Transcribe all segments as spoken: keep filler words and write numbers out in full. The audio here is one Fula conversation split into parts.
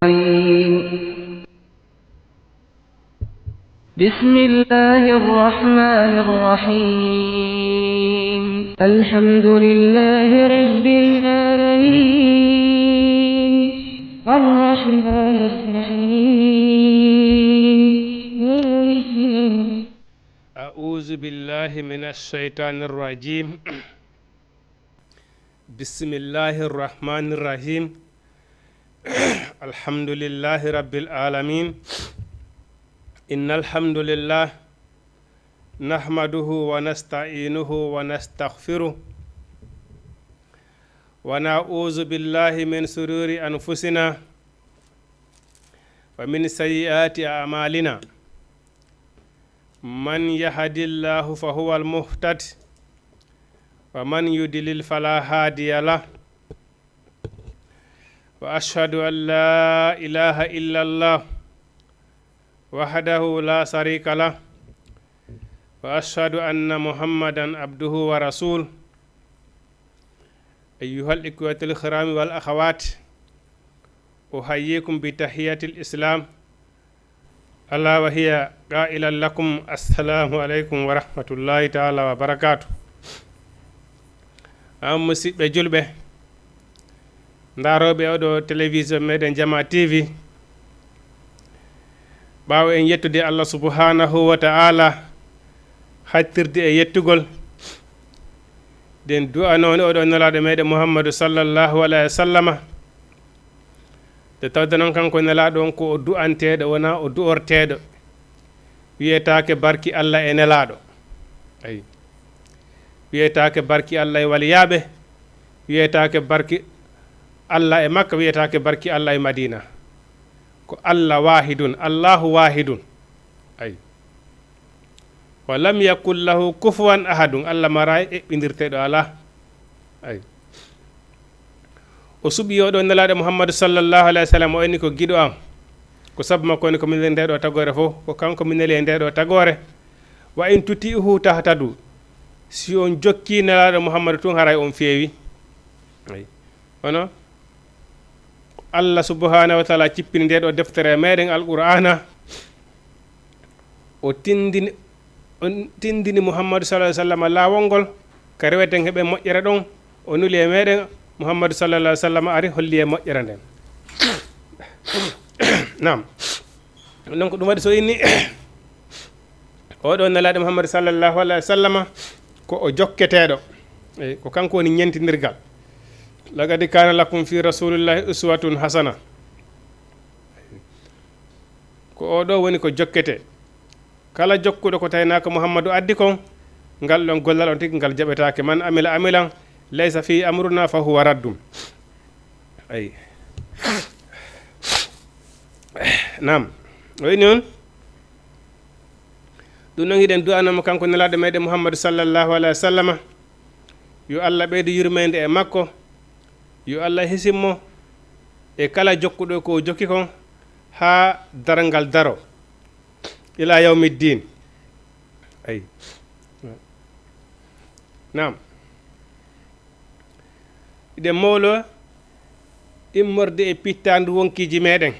الرحيم. بسم الله الرحمن الرحيم. الحمد لله رب العالمين. الرحمن الرحيم. أعوذ بالله من الشيطان الرجيم. بسم الله الرحمن الرحيم. الحمد لله رب العالمين. إن الحمد لله نحمده ونستعينه ونستغفره، ونعوذ بالله من شرور أنفسنا ومن سيئات أعمالنا. من يهد الله فهو المهتد، ومن يضلل فلا هادي له. وأشهد أن لا إله إلا الله وحده لا شريك له، وأشهد أن محمدا عبده ورسوله. أيها الإخوة الكرام والأخوات، أحييكم بتحية الإسلام، ألا وهي قائلا لكم: السلام عليكم ورحمة الله تعالى وبركاته. An musidɓe julɓe, ndarooɓe oɗo télévision meɗen Jama T V, ɓaawo en yettude Allah subhanahu wa ta'ala, hattirde e yettugol, den du'anooni oɗo nelaaɗo meɗen Muhammadu sallallahu alayhi wa sallama. Nde tawde noon kanko nelaaɗo on ko o du'anteeɗo, wonaa o du'orteeɗo. Wiyetaake barki Allah e nelaaɗo. Ayi. Wiyetaake barki Allah e waliyaaɓe. Wiyetaake barki Allah e Makka, wiyetaake barki Allah e Madina. Ko Allah waahidun, Allahu waahidun. Ayi. Wa lam yakun lahu kufuwan ahadun. Allah maraa eɓɓindirteeɗo, alaa. Ayi. O suɓi oɗo nelaaɗo Muhammadu sallallahu alayhi wa sallam, o inni ko giɗo am. Ko sabu makko woni ko mi neli nde ɗo tagoore fof, ko kanko mi neli e nde ɗo tagoore. Wa in tuti'uhu tahtadu. Si on jokki nelaaɗo Muhammadu tun, haray on feewi. Ayi. Kono Allah subhanahu wa ta'ala cippini nde ɗo deftere meɗen Alqur'ana. O tindini, o tindini Muhammadu sallallahu alayhi wa sallam laawol ngol, ka reweten heɓen moƴƴere ɗon. O nuli e meɗen, Muhammadu sallallahu alayhi wa sallam ari holli e moƴƴere nden. Naam. Donc ɗum waɗi so inni oɗo nelaaɗo Muhammadu sallallahu alayhi wa sallama ko o jokketeeɗo. Eyi, ko kanko woni ñentindirgal. Laqad kana lakum fi rasulillahi uswatun hasana. Ko oɗo woni ko jokkete. Kala jokkuɗo ko tawi naa ko Muhammadu addi kon, ngal ɗon gollal on tigi ngal jaɓetaake. Man amila amilan laysa fi amruna fa huwa raddum. Ayi. Naam. O inni on. Ɗum noon hiɗen du'anamo kanko nelaaɗo meɗen Muhammadu sallallahu alayhi wa sallama. Yo Allah ɓeydu yurmeende e makko. Yo Allah hisimmo e kala jokkuɗo ko o jokki kon haa darngal daro. Ila yawmi ddin. Ayi. Naam. Hiɗen mawlo immorde e pittaandu wonkiiji meɗen.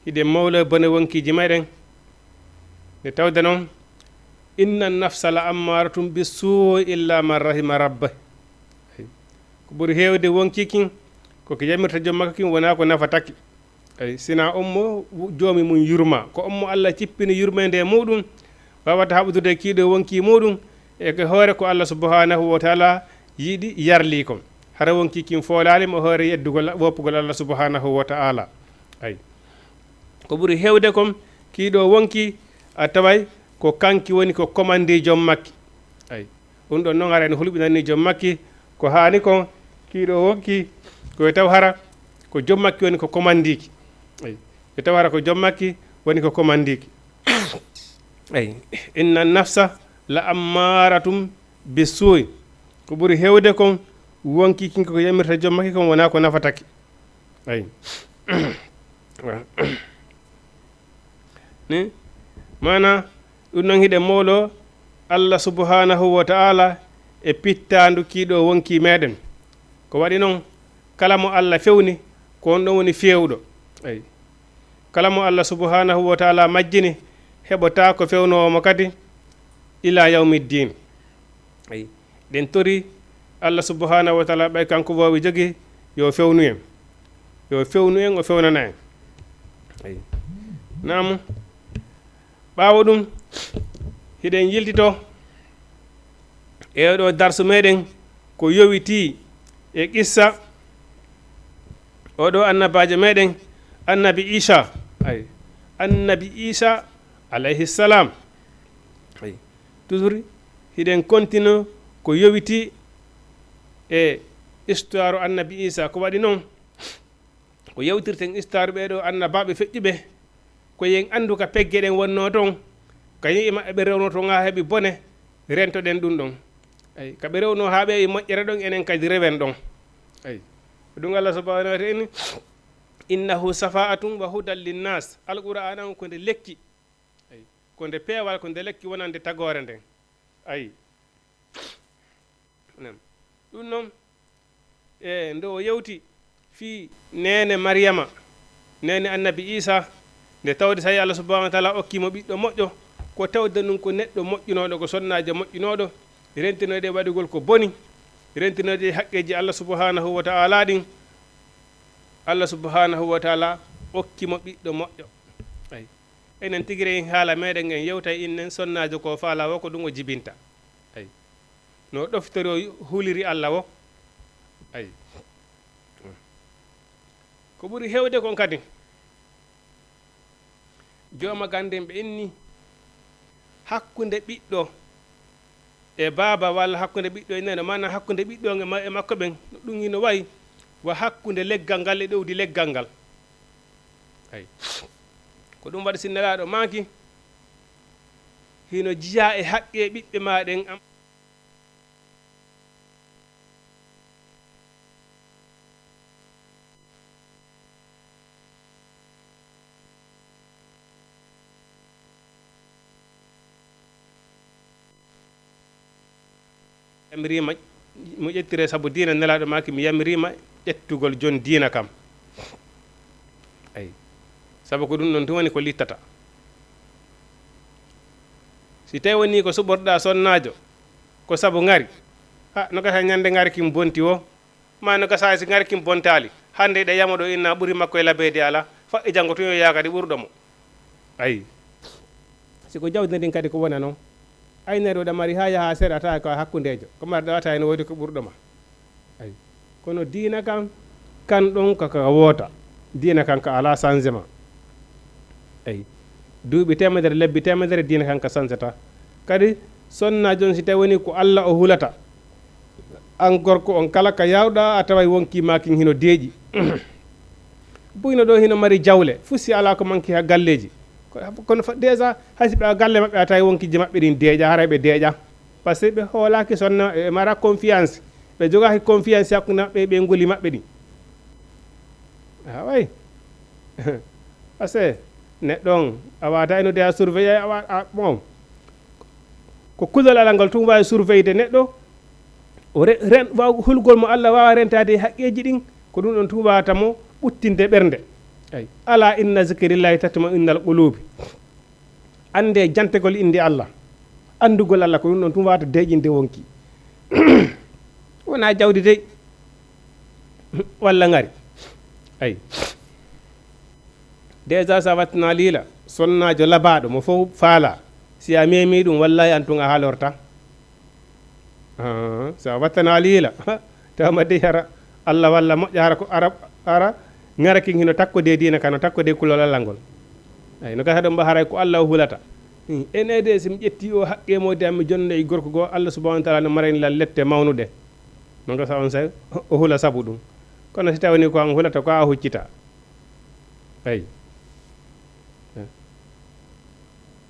Hiɗen mawlo bone wonkiiji meɗen. Nde tawde noon, inna nafsa la ammaratum bi suu illa man rahima rabbe. Ko ɓuri heewde wonki kin, ko ko yamirta joom makko kin, wonaa ko nafata ki. Ay, sina on mo joomi mum yurma, ko on mo Allah cippini yurmeende e muɗum, wawata haɓodude kiiɗo wonki muɗum, e ko hoore ko Allah subhanahu wa ta'ala yiɗi yarli kon. Hara wonki kin foolaali mo hoore yeddugol, woppugol Allah subhanahu wa ta'ala. Ay. Ko ɓuri heewde kon, kiiɗo wonki, a taway ko kanki woni ko komandi joom makki. Ay. Ɗum ɗon noon, hara ene hulɓinani joom makki ko haani kon, kiiɗo wonki, ko e taw hara ko joom makki woni ko komandiki. Ay. E taw hara ko joom makki woni ko komandiki. Ay. Inna nafsa la ammaratum bi suuy. Ko ɓuri heewde kon, wonki kin ko yamirta joom makki kon, wonaa ko nafataki. Ay. Ni? Maana, ɗum noon hiɗen mawlo Allah subhanahu wa ta'ala e pittaandu kiiɗo wonki meɗen. Ko waɗi noon, kala mo Allah fewni, Ko on ɗon woni feewɗo. Eyi. Kala mo Allah subhanahu wa taala majjini, heɓotaa ko fewnoowo mo kadi ila yawmi ddin. Eyi. Ɗen tori Allah subhanahu wa taala, ɓay kanko woowi jogi, yo fewnu en. Yo fewnu en, o fewnana en. Eyi. Naamu. Ɓaawo ɗum, hiɗen yiltito e oɗo darsu meɗen ko yowitii e qissa oɗo annabaajo meɗen, annabi Isa. Ay, annabi Isa alayhi salam. Ay, toujours hiɗen continue ko yowitii e histoire annabi Isa. Ko waɗi noon, ko yewtirten histoire ɓee ɗo annabaaɓe feƴƴuɓe, ko yen anndu ka pegge ɗen wonnoo ton, ka yi'e maɓɓe ɓe rewnoo ton haa heɓi bone, rentoɗen ɗum ɗon. Ay, ka ɓe rewnoo haa ɓe heɓi moƴƴere ɗon, enen kadi rewen ɗon. Ay, ko ɗum Allah subhanahu wa ta'ala ni, "Innahu safa'atun wa hudan linnas." Alqur'aana on ko nde lekki. Ay, ko nde peewal, ko nde lekki wonande tagoore nden. Ay. Nam. Ɗum noon, e nde o yewti fii neene Mariyama, neene annabi Isa, nde tawde tawi Allah subhanahu wa taala okki mo ɓiɗɗo moƴƴo, ko tawde ɗum ko neɗɗo moƴƴunooɗo, ko sonnaajo moƴƴunooɗo, rentinoyde waɗugol ko boni, rentinoyde haqqeeji Allah subhanahu wa taala ɗin, Allah subhanahu wa taala okki mo ɓiɗɗo moƴƴo. Ay. Enen tigi rewi haala meɗen, en yewtay innen sonnaajo ko faala wo ko ɗum o jibinta. Ay. No ɗoftori o huliri Allah wo. Ay. Ko ɓuri heewde kon kadi, jooma ganden ɓe inni hakkunde ɓiɗɗo e baaba, walla hakkunde ɓiɗɗo e neno, maanaam hakkunde ɓiɗɗo e ma-, e makko ɓen, ɗum hino wayi wa hakkunde leggal ngal e ɗowdi leggal ngal. Ay. Ko ɗum waɗi si Nelaaɗo maaki, hino jiyaa e haqqe ɓiɓɓe maa ɗen am. Yamiriima mo ƴettire sabu diina, Nelaaɗo maaki, "Mi yamiriima ƴettugol jon diina kam." Ay. Sabu ko ɗum ɗon tun woni ko littata. Si tawi woni ko suɓorɗaa sonnaajo, ko sabu ŋari, ha, no gasa ñande ŋari kin bonti wo, ma no gasa si ŋari kin bontaali, hannde ɗe yamo ɗo inna ɓuri makko e labeede ala, fa'i janngo tun yo yaakade ɓurɗo mo. Ayi. Si ko jawdi ndin kadi ko wona non, aynere ɗo ɗa mari ha yaha seeɗa, tawa ko a hakkundeejo, ko marɗa wata ene woodi ko ɓurɗo ma. Ayi. Kono diina kan, kan ɗon ko ka woota. Diina kan ka ala changement. Ayi. Duuɓi teemedere, lebbi teemedere, diina kan ka sansata. Kadi, sonna jon si tawi woni ko Alla o hulata. An gorko on kala ka yawɗa a taway wonki ma kin hino deeƴi. Buyno ɗo hino mari jawle, fu si ala ko manki ha galleji. Ko-, kono fa-, déjà, hay si ɓe galle maɓɓe a tawi wonkiji maɓɓe ɗin deeƴa, haray ɓe deeƴa. Parce que ɓe hoolaaki sonna, ɓe mara confiance. Ɓe jogaaki confiance hakkunde maɓɓe e ɓe nguli maɓɓe ɗin. Ah, way. Parce que neɗɗo on, a wata eno de a surveille, a wa-, a, bon. Ko kulol alal ngal tun waawi surveille de neɗɗo. O re-, ren-, waaw-, hulgol mo Alla waawa rentaade e haqqeeji ɗin. Ko ɗum ɗon tun waawata mo ɓuttinde ɓernde. Ay. Ala inna zikrillahi tatma'innal qulubi. Annde jantegol innde Allah. Anndugol Allah ko ɗum ɗon tun waawata deeƴinde wonki. Wonaa jawdi dey. Walla ngari. Ay. Déjà, sa wattanaa liila, sonnaajo labaaɗo, mo fof faalaa. Si a meemii ɗum, wallaahi, an tun a halorta. Ah, so a wattanaa liila, tawma dey hara Allah walla moƴƴa, hara ko ara, ara, ŋara kin hino takkode diina kan, no takkode kulol Allah ngol. Ay, no gasa ɗon ba haray ko Allah o hulata. Hmm, ene de, si mi ƴetti o haqqe mo de, mi jonno e gorko goo, Allah subhanahu wa ta'ala no marani lan lette mawnuɗe. No gasa on say, o hula sabu ɗum. Kono si tawani ko an hulata, ko a huccita. Ay.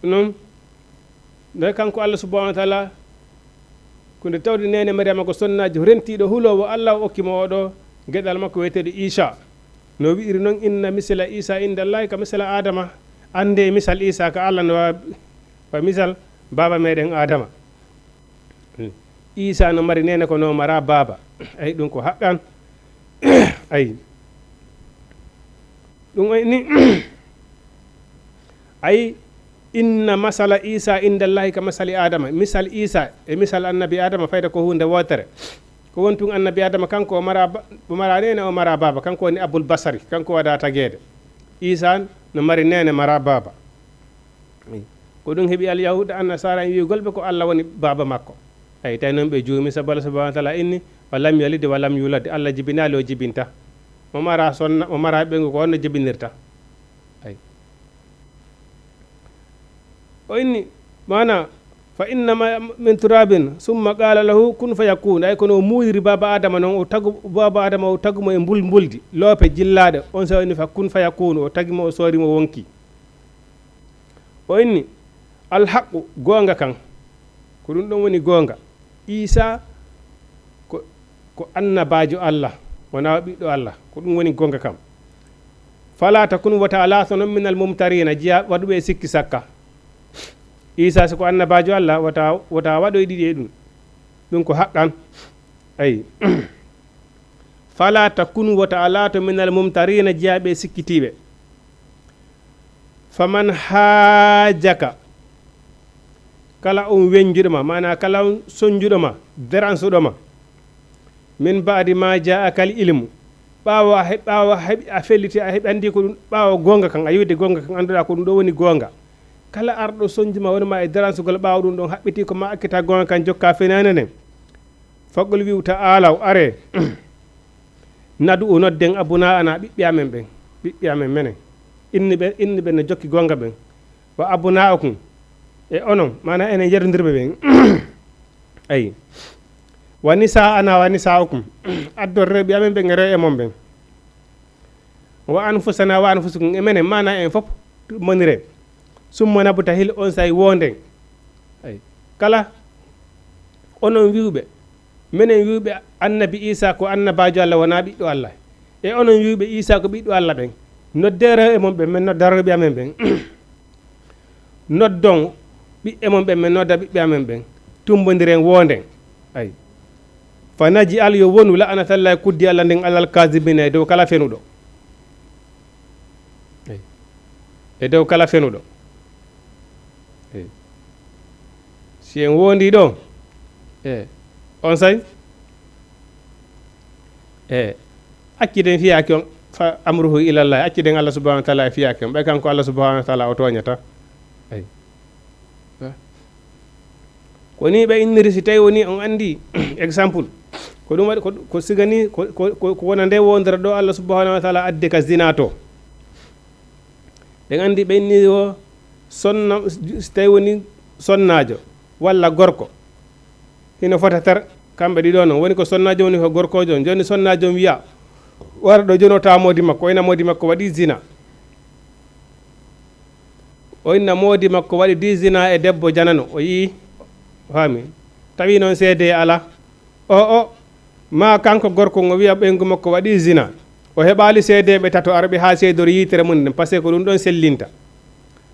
Ɗum noon, nde kanko Allah subhanahu wa ta'ala, ko nde tawde neene Maryama ko sonnaajo rentiiɗo huloowo Allah, o okki mo oɗo geɗal makko wiyeteeɗo Isa. No wi'iri noon, "Inna misla Isa inda Allahi ka misla Adama." Annde misal Isa ka Allah no wa-, wa misal baaba meɗen Adama. Isa no mari neene ko no mara baaba. Ay, ɗum ko haqqan. Ay. Ɗum o inni, ay, inna masala Isa inda Allahi ka masali Adama. Misal Isa e misal annabi Adama fayda ko huunde wootere. Ko woni tun annabi Adama, kanko o mara ba-, o mara neene, o mara baaba, kanko woni Abul Basari, kanko waɗa tageede. Isa no mari neene, mara baaba. Ko ɗum heɓi Alyahuuda, Annasaara en wi'ugol ɓe ko Allah woni baaba makko. Ay, tawi noon ɓe juumi, sabu Allah subhanahu wa taala inni, "Wa lam yalid wa lam yulad." Allah jibinaali, o jibinta. Mo mara sonna, mo mara ɓeyngu ko honno jibinirta. Ay. O inni, maana, "Fa innama min turabin, summa qala lahu kun fayakun." Ay, kono o muuyiri baaba Adama noon, o tagu, baaba Adama o tagu mo e mbul-, mbuldi, loope jillaaɗe. On sa o inni, "Fa kun fayakun," o tagi mo, o soori mo wonki. O inni, "Alhaqu, goonga kan." Ko ɗum ɗon woni goonga. Isa ko, ko annabaajo Allah, wonaa o ɓiɗɗo Allah. Ko ɗum woni goonga kam. "Fala takun," wota a laato non, "minal mumtarina," jeya waɗuɓe e sikki sakka. Isa si ko annabaajo Allah, wota, wota waɗoy ɗiɗi e ɗum. Ɗum ko haqqan. Ayi. "Fala takun," wota a laato, "minal mumtarina," jeyaaɓe e sikkitiiɓe. "Faman haajaka," kala on weñjuɗo ma, maana kala on soñjuɗo ma, deransuɗo ma, "min ba'di ma ja'akal ilmu," ɓaawo a heɓ-, ɓaawo a heɓi, a felliti, a heɓi, anndi ko ɗum, ɓaawo goonga kan, a yiwde goonga kan, annduɗaa ko ɗum ɗo woni goonga. Kala arɗo soñju ma, woni ma e deransugol, ɓaawo ɗum ɗon haɓɓiti ko ma, accita goonga kan, jokka fenaande nden. "Faqul," wi'u, "ta'aalaw, aree." "Nad'u," nodden, "abnaa'ana," ɓiɓɓe amen ɓen, ɓiɓɓe amen menen. Inni ɓe, inni ɓe no jokki goonga ɓen. "Wa abnaa'akum," e onon, maana enen yerdondirɓe ɓen. Ayi. "Wa nisaa'ana wa nisaa'akum," addon rewɓe amen ɓen e rewɓe mon ɓen. "Wa anfusana wa anfusakum," e menen, maana en fof, monire. "Summa nabtahil," on say woonden. Ay. Kala onon wi'uɓe, menen wi'uɓe Annabi Isa ko annabaajo Allah, wonaa ɓiɗɗo Allah. E onon wi'uɓe Isa ko ɓiɗɗo Allah ɓen. Noddee rewɓe mon ɓen, men nodda rewɓe amen ɓen. Noddon ɓiɓɓe mon ɓen, men nodda ɓiɓɓe amen ɓen. Tumbondiren, woonden. Ay. "Fa naj'al," yo wonu, "la'natallahi," kuddi Allah nden, "alal kaazibina," e dow kala fenuɗo. Ay. E dow kala fenuɗo. Ay. Si en woondii ɗo, e, on say, e, acciden fiyaake on, "fa amruhu ilallahi," acciden Allah subhanahu wa taala e fiyaake on, ɓay kanko Allah subhanahu wa taala o tooñata. Ay. Ko ni ɓe inniri, si tawi woni on anndi, exemple, ko ɗum waɗi, ko, ko siga ni, ko, ko, ko, ko wona nde wondere ɗo Allah subhanahu wa taala addi ka zina to. Ɗen anndi ɓe inni o sonna, si tawi woni sonnaajo walla gorko, hino fota ter, kamɓe ɗiɗo non. Woni ko sonnaajo, woni ko gorkoojo on. Jooni sonnaajo on wiya, wara ɗo, jooni o tawa moodi makko, o ina moodi makko waɗi zina. O inna moodi makko waɗi di zina e debbo janano, o yi'i, o faami. Tawi noon seedee alaa. O, o, maa kanko gorko on o wiya ɓeyngu makko waɗi zina. O heɓaali seedeeɓe tato arɓe haa seedori yiitere mum nden, parce que ko ɗum ɗon sellinta.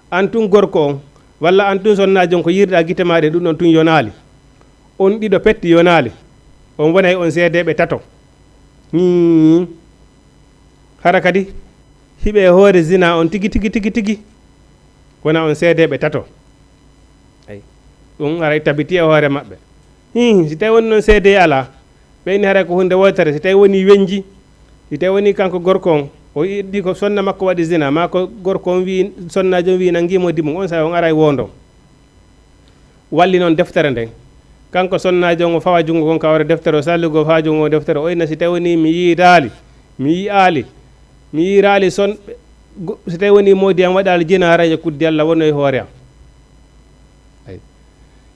An tun gorko on, walla an tun sonnaajo on, ko yiirɗaa gite maa ɗen, ɗum ɗon tun yonaali. On ɗiɗo petti yonaali. On wonay on seedeeɓe tato. Hmm. Hara kadi hiɓe e hoore zina on tigi, tigi, tigi, tigi. Wona on seedeeɓe tato. Ay. Ɗum haray tabiti e hoore maɓɓe. Hin, si tawi woni noon seedee alaa, ɓe inni haray ko huunde wootere. Si tawi woni weñji, si tawi woni kanko gorko on, o yiɗi ko sonna makko waɗi zina, maa ko gorko on wi'i, sonnaajo on wi'i nanngii moodi mum, on saa'i on aray woondo. Walli noon deftere nden. Kanko sonnaajo on o fawa junngo ngon ka hoore deftere, o salligo o fawa junngo ngon deftere, o inna si tawi woni mi yiitaali, mi yi'aali, mi yiiraali son-, go-, si tawi woni moodi am waɗaali zina, haray yo kuddi Allah wono e hoore am. Ay.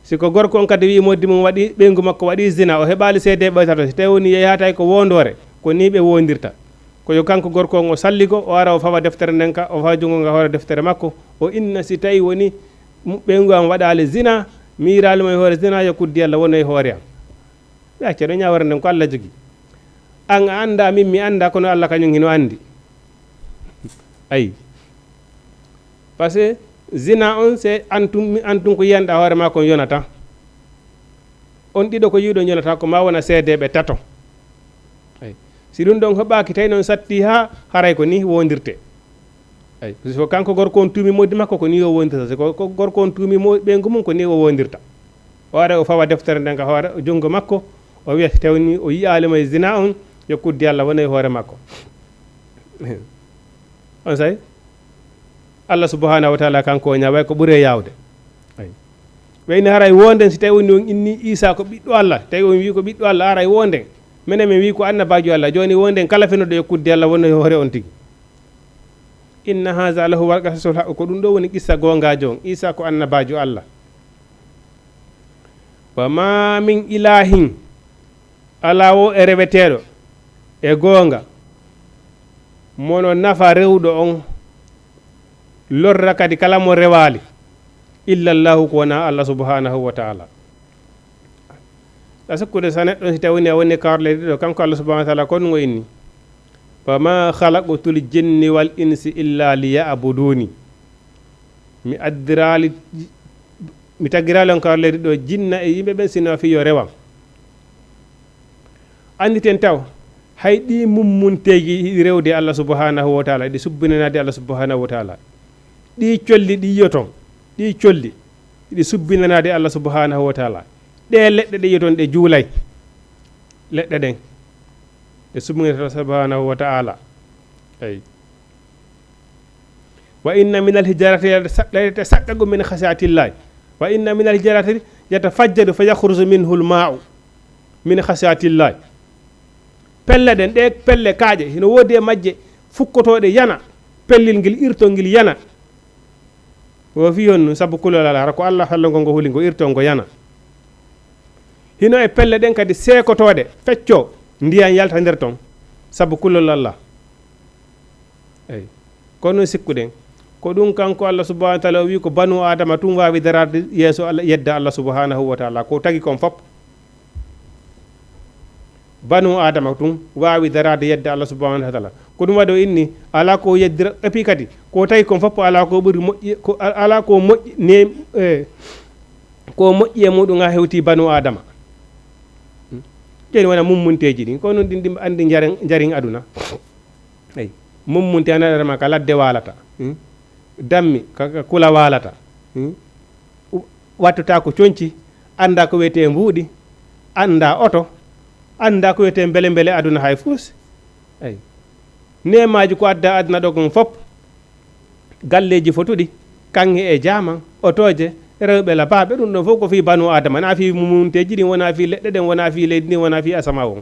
Si ko gorko on kadi wi'i moodi mum waɗi, ɓeyngu makko waɗi zina, o heɓaali seedeeɓe tato, si tawi woni yeeyataa ko woondoore, ko nii ɓe woondirta. Ko yo kanko gorko on o salligo, o ara o fawa deftere nden ka, o fawa junngo nga hoore deftere makko, o inna si tawi woni mu-, ɓeyngu am waɗaali zina, mi yiiraali mo e hoore zina, yo kuddi Allah wono e hoore am. Ɓe acca ɗo ñaawore nden ko Allah jogi. An a anndaa, min mi anndaa, kono Allah kañum hino anndi. Ayi. Parce que zina on, c'est antum, antum ko yiyanɗaa hoore maa kon yonata. On ɗiɗo ko yi'uɗon yonata, ko maa wona seedeeɓe tato. Ayi. Si ɗum ɗon heɓaaki, tawi noon satti haa haray ko nii woondirtee. Eyi, so kanko gorko on tuumi moodi makko, ko ni o wondirta. So ko, ko gorko on tuumi mo-, ɓeyngu mum, ko ni o wondirta. O ara, o fawa deftere nden ka hoore junngo makko, o wiya, so tawni o yiyaali mo e zina on, yo kuddi Allah wona e hoore makko. On say, Allah subhanahu wa taala kanko o ñaaway ko ɓuri e yaawde. Eyi. Wayno haray wonden, si tawi woni on inni Isa ko ɓiɗɗo Allah, tawi on wi ko ɓiɗɗo Allah, haray wonden. Menen min wi ko annabaajo Allah. Jooni wonden kala fenooɗo yo kuddi Allah wona e hoore on tigi. Inna haza lahuwal qasasul haq, ko ɗum ɗo woni qissa goongaajo on. Isa ko annabaajo Allah. Wa ma min ilahin, alaa wo e reweteeɗo e goonga, mono nafa rewɗo on, lorra kadi kala mo rewaali, illa Allahu, ko wonaa Allah subhanahu wa taala. A sikkude so neɗɗo si tawi woni a woni kawrle ɗiɗo, kanko Allah subhanahu wa taala, ko ɗum o inni. Wa ma khalaqtul jinni wal insi illa liya'buduni. Mi addiraali, mi tagiraali on kawrle ɗiɗo jinna e yimɓe ɓen sino fii yo rewam. Annditen taw, hay ɗii mummunteeji hiɗi rewde Allah subhanahu wa taala, hiɗi subbinanaade Allah subhanahu wa taala. Ɗii colli ɗi yiyoton, ɗii colli, hiɗi subbinanaade Allah subhanahu wa taala. Ɗee leɗɗe ɗe yiyoton ɗe juulay, leɗɗe ɗen, ɗe subbinanaade Allah subhanahu wa taala. Eyi. Wa inna minal hijarati la yatasaqqaqu min khashiyatillahi. Wa inna minal hijarati yatafajjaru fa yakhruju minhul ma'u min khashiyatillahi. Pelle ɗen, ɗe pelle kaaƴe, hino woodi e majje fukkotooɗe yana, pellel ngel irtol ngel yana. Wo fii honɗum? Sabu kulol Allah, hara ko Allah fellongol ngo huli ngo irtol ngo yana. Hino e pelle ɗen kadi seekotooɗe, feccoo, ndiyan yalta nder ton, sabu kulol Allah. Eyi. Kono sikkuɗen, ko ɗum kanko Allah subhanahu wa taala o wi ko banu Adama tun waawi daraade yeeso Allah, yedda Allah subhanahu wa taala, ko tagi kon fop. Banu Adama tun waawi daraade yedda Allah subhanahu wa taala. Ko ɗum waɗi o inni, alaa ko yeddira, et puis kadi, ko tagi kon fop alaa ko ɓuri moƴƴi, ko, a-, alaa ko moƴƴi, ne, eh, ko moƴƴi e muɗum haa hewti banu Adama. Hmm? Jooni wona mummunteeji ɗin, ko non ɗin, ɗin anndi njaren, njaren aduna. Eyi, mummunte ana adama ka ladde waalata. Hmm? Dammi ka, ka kula waalata. Hmm? U-, wattotaako conci, anndaa ko wiyetee mbuuɗi, anndaa oto, anndaa ko wiyetee mbele mbele aduna hay fuus. Eyi. Neemaaji ko adda aduna ɗo kon fop, galleeji fotuɗi, kaŋŋe e jaaman, otooje, rewɓe labaaɓe, ɗum ɗon fof ko fii banu Adama, na fii mummunteeji ɗin, wona fii leɗɗe ɗen, wona fii leydi ndin, wona fii asama on.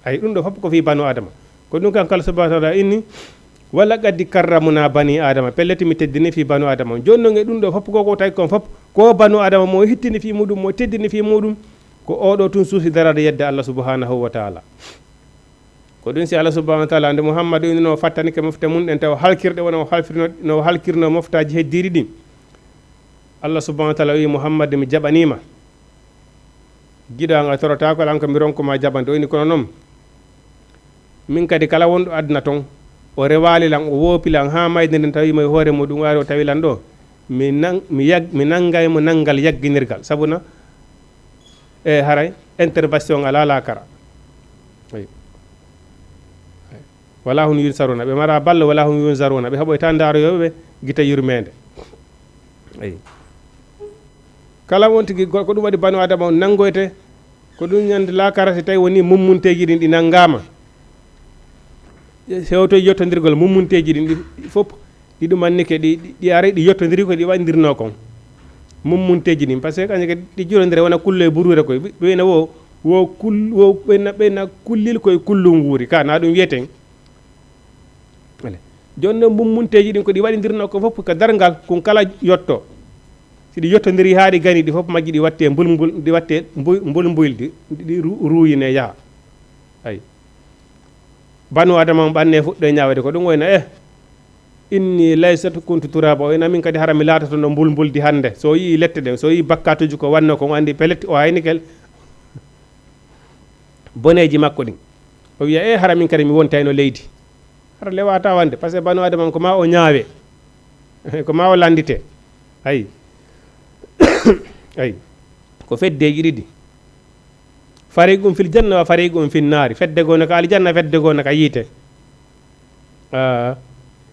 Ay, ɗum ɗo fof ko fii banu Adama. Ko ɗum kan kala subhanahu wa taala inni, "Wa laqad karramna bani Adama." Pellet mi teddini fii banu Adama. Jooni non e ɗum ɗo fof ko, ko tawi kon fof, ko banu Adama mo hittini fii muɗum, mo teddini fii muɗum, ko oɗo tun suusi daraade yedde Allah subhanahu wa taala. Ko ɗum si Allah subhanahu wa taala, nde Muhammadu innino fattanike mofte mum ɗen, tawa halkirɗe wona o halfirno, no halkirno moftaaji heddiiɗi ɗin. Allah subhanahu wa taala wi, "Muhammad, mi jaɓaniima. Giɗo an a torotaako, alan ko mi ronku ma jaɓande." O inni, "Kono non, min kadi kala wonɗo aduna ton, o rewaali lan, o woopi lan haa mayde nden, tawi mo e hoore muɗum, o ari o tawi lan ɗo. Mi nan-, mi yag-, mi nanngay mo nanngal yagginirgal. Sabu na, e haray, intervention alaa laakara." Ayi. Wala hum yunsaruna. Ɓe mara ballo, wala hum yunsaruna. Ɓe haɓoyta ndaroyooɓe ɓe gite yurmeende. Ayi. Kala wonti gi-, ko, ko ɗum waɗi banu Adama on nanngoyte, ko ɗum ñande laakara si tawi woni mummunteeji ɗin ɗi nanngaama. Sewtoy yottondirgol mummunteeji ɗin ɗi fof, ɗi ɗum annike, ɗi, ɗi, ɗi aray, ɗi yottondiri ko ɗi waɗndirnoo kon. Mummunteeji ɗin, parce que kañum kadi ɗi jurondire wona kullo e buruure koy. Ɓe, ɓe wiyna wo, wo kul-, wo ɓeyna, ɓeyna kullil koye kullu nguuri, ka na ɗum wiyeten. Ale. Jooni noon, mummunteeji ɗin ko ɗi waɗindirnoo ko fof ko darngal, kun kala yotto. Si ɗi yottondiri haa ɗi gani, ɗi fof majji ɗi watte mbulmbul, ɗi watte mbuy-, mbulmbuyl, ɗi, ɗi ru-, ruuyine yaha. Ay. Banu Adama on ɓanne fuɗɗo e ñaawde ko ɗum wayno, eh, inni laysat kuntu turaba, o ina min kadi hara mi laatoto no mbulmbuldi hannde. So o yii lette ɗen, so o yii bakkatuuji ko wannoo ko, o anndi pellet, o hayni kel boneeji makko ɗin. O wiya, eh, hara min kadi mi wontayno leydi. Hara lewata wande, parce que banu Adama on ko ma o ñaawe, ko ma o lanndite. Ayi. Ayi. Ko feddeeji ɗiɗi. Fariqun fil janna wa fariqun fin naari. Fedde goo no ka aljanna, fedde goo no ka yiite. Ah.